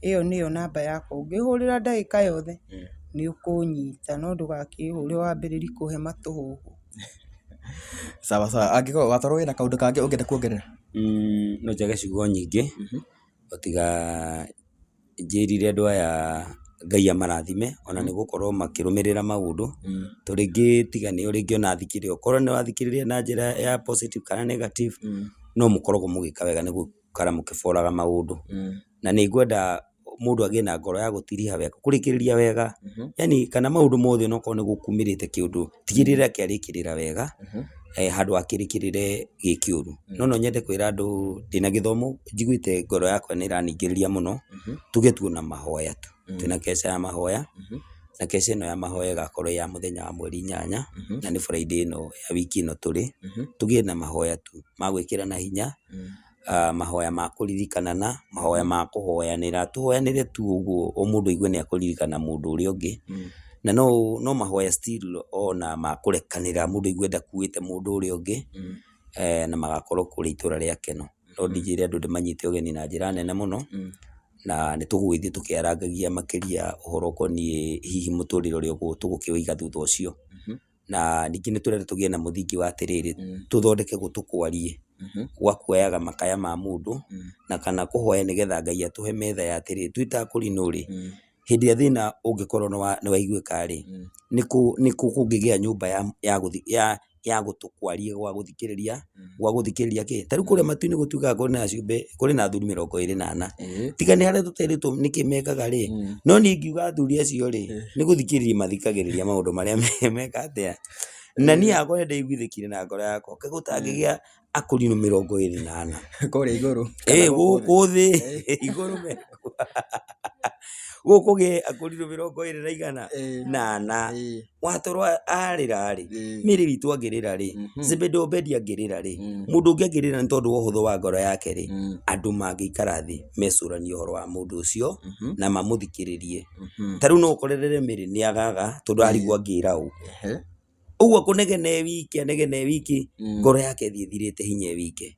Ĩyo nĩyo namba yakwa. Ũngĩhũrĩra ndagĩka yothe nĩ ũkũnyita, no ndũgakĩhũre wambĩrĩrie kũhe matũhũhũ. Sawa sawa, angĩkorwo wakorwo wĩna kaũndũ kangĩ ũngĩenda kuongerera? No njage ciugo nyingĩ, o tiga njĩrire andũ aya Ngai amarathime, ona nĩ gũkorwo makĩrũmĩrĩra maũndũ, to rĩngĩ tiga nĩo rĩngĩ ona thikĩrĩria, okorwo nĩ wathikĩrĩria na njĩra ya positive kana negative, no mũkoragwo mũgĩka wega nĩ gũikara mũkĩboraga maũndũ. Na nĩ ngwenda mũndũ agĩe na ngoro ya gũtiriha wega, kũrĩkĩrĩria wega, yaani kana maũndũ mothe onokorwo nĩ gũkumĩrĩte kĩũndũ, tigĩrĩra kĩarĩkĩrĩra wega, handũ ha kĩrĩkĩrĩre gĩ kĩũru. No no nyende kwĩra andũ ndĩna gĩthomo njiguĩte ngoro yakwa nĩ ĩraningĩrĩria mũno, tuge tuona mahoya tu, twĩna keca ya mahoya, na keca ĩno ya mahoya ĩgakorwo ĩ ya mũthenya wa mweri inyanya, na nĩ Friday ĩno ya wiki ĩno tũrĩ, tũgĩe na mahoya tu ma gwĩkĩrana hinya. Mahoya ma kũririkanana, mahoya ma kũhoyanĩra, tũhoyanĩre tu ũguo o mũndũ aigue nĩ ekũririkana mũndũ ũrĩa ũngĩ, na no mahoya still ona ma kũrekanĩra mũndũ aigue ndakuĩte mũndũ ũrĩa ũngĩ, na magakorwo kũrĩa itũra rĩa Keno. No ndingĩra andũ ndĩmanyite ũgeni na njĩra nene mũno, na nĩ tũgũgĩthiĩ tũkĩarangagia makĩria ũhoro ũkoniĩ hihi mũtũrĩre ũrĩa tũgũkĩũiga thutha ũcio. Na ningĩ nĩ tũrenda tũgĩe na mũthingi wa atĩrĩrĩ, tũthondeke gũtũ kwarie gwa kuoyaga makaya ma mũndũ, na kana kũhoya nĩgetha Ngai atũhe metha ya atĩrĩrĩ, twĩ ta akũrinũ rĩ, hĩndĩ ĩrĩa thĩna ũngĩkorwo nĩ waiguĩka rĩ, nĩ kũ kũngĩgĩa nyũmba ya gũtũ kwarie gwa gũthikĩrĩria, gwa gũthikĩrĩria kĩ? Ta rĩu kũrĩa matu-inĩ gũtuĩkaga kũrĩ na ciũmbe, kũrĩ na athuri 24. Tiga nĩ harĩa tũterĩtwo nĩkĩ mekaga rĩ, no niĩ ingiuga athuri acio rĩ, nĩ gũthikĩrĩria mathikagĩrĩria maũndũ marĩa meka atĩa. Na niĩ hakwa nĩ ndaiguithĩkire na ngoro yakwa, kaĩ gũtangĩgĩa akũrinũ 24. Kũrĩa igũrũ. Ĩ gũkũ thĩ igũrũ mekuo. Gũkũ gũkĩgĩe akũrinũ mĩrongo ĩrĩ na igana na ana. Watoro arĩra rĩ, Mary witũ angĩrĩra rĩ, Zebedi Obedi angĩrĩra rĩ, mũndũ ũngĩ angĩrĩra nĩ tondũ wa ũhũthũ wa ngoro yake rĩ, andũ mangĩikara thĩ mecũranie ũhoro wa mũndũ ũcio na mamũthikĩrĩrie. Ta rĩu no ũkorerere Mary nĩ agaga tondũ arigwo angĩra ũ. Ũguo akũnegene e wiki anegene e wiki, ngoro yake ĩthiĩ ĩthirĩte hinya e wike.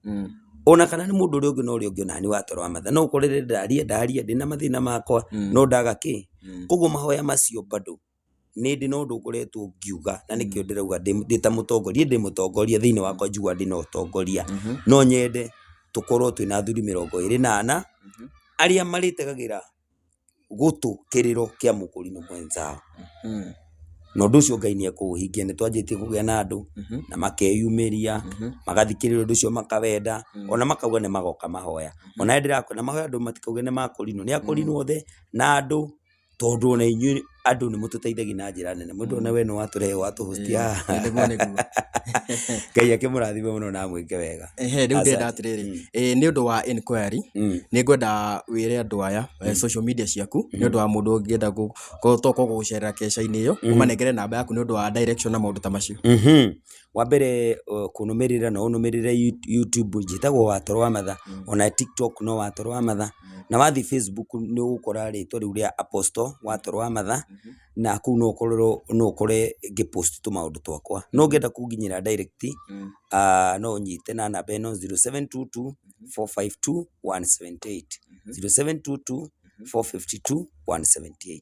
Ona kana nĩ mũndũ ũrĩa ũngĩ na ũrĩa ũngĩ onani watoro wa matha no ũkorere ndaria ndaria ndĩna mathĩna makwa no ndaga kĩ. Koguo mahoya macio bado nĩ ndĩ na ũndũ ngoretwo ngiuga na nĩkĩo ndĩrauga ndĩ ta mũtongoria, ndĩ mũtongoria thĩinĩ wakwa njiguaga ndĩna ũtongoria. No nyende tũkorwo twĩna athuri 24 arĩa marĩtegagĩra gũtũ kĩrĩro kĩa mũkũrinũ mwenzao. Na ũndũ ũcio Ngai nĩ ekũũhingia, nĩ twanjĩtie kũgĩa na andũ na makeyumĩria, magathikĩrĩria ũndũ ũcio makawenda, ona makauga nĩ magoka mahoya. Ona niĩ ndĩrakena mahoya andũ matikauge nĩ makũrinũ, nĩ akũrinũ othe na andũ tondũ ona inyuĩ andũ nĩ mũtũteithagia na njĩra nene. Mũndũ ona we nĩ watũrehe watũ host haha. Nĩguo nĩguo. Ngai akĩmũrathime mũno na amwĩke wega. Ehe, rĩu ndĩrenda atĩrĩrĩ, ĩĩ nĩ ũndũ wa inquiry, nĩ ngwenda wĩre andũ aya social media ciaku, nĩ ũndũ wa mũndũ ũngĩenda tokorwo gũgũcerera keca-inĩ ĩyo, ũmanengere namba yaku nĩ ũndũ wa direction na maũndũ ta macio. Wa mbere kũnũmĩrĩra no ũnũmĩrĩre YouTube njĩtagwo Watoro wa Matha, ona TikTok no Watoro wa Matha, na wathiĩ Facebook nĩ ũgũkora rĩtwa rĩu rĩa Apostle Watoro wa Matha, na kũu no ũkorwo no ũkore ngĩ post tũmaũndũ twakwa. No ũngĩenda kũnginyĩra direct, no ũnyite na namba ĩno 0722 452 178, 0722 452 178.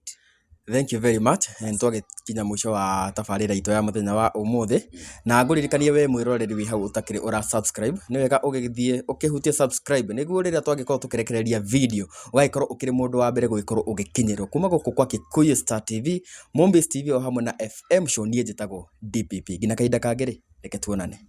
Thank you very much. Nĩ twagĩkinya mũico wa tabarĩra itũ ya mũthenya wa ũmũthĩ na ngũririkanie we mwĩroreri wĩ hau ũtakĩrĩ ũra subscribe nĩ wega ũgĩthiĩ ũkĩhutie subscribe nĩguo rĩrĩa twagĩkorwo tũkĩrekereria video ũgagĩkorwo ũkĩrĩ mũndũ wa mbere gũgĩkorwo ũgĩkinyĩrwo kuma gũkũ kwa Kikuyu Star TV, Mombis TV o hamwe na FM Show. Niĩ njĩtagwo DPP. Nginya kahinda kangĩ rĩ, reke tuonane.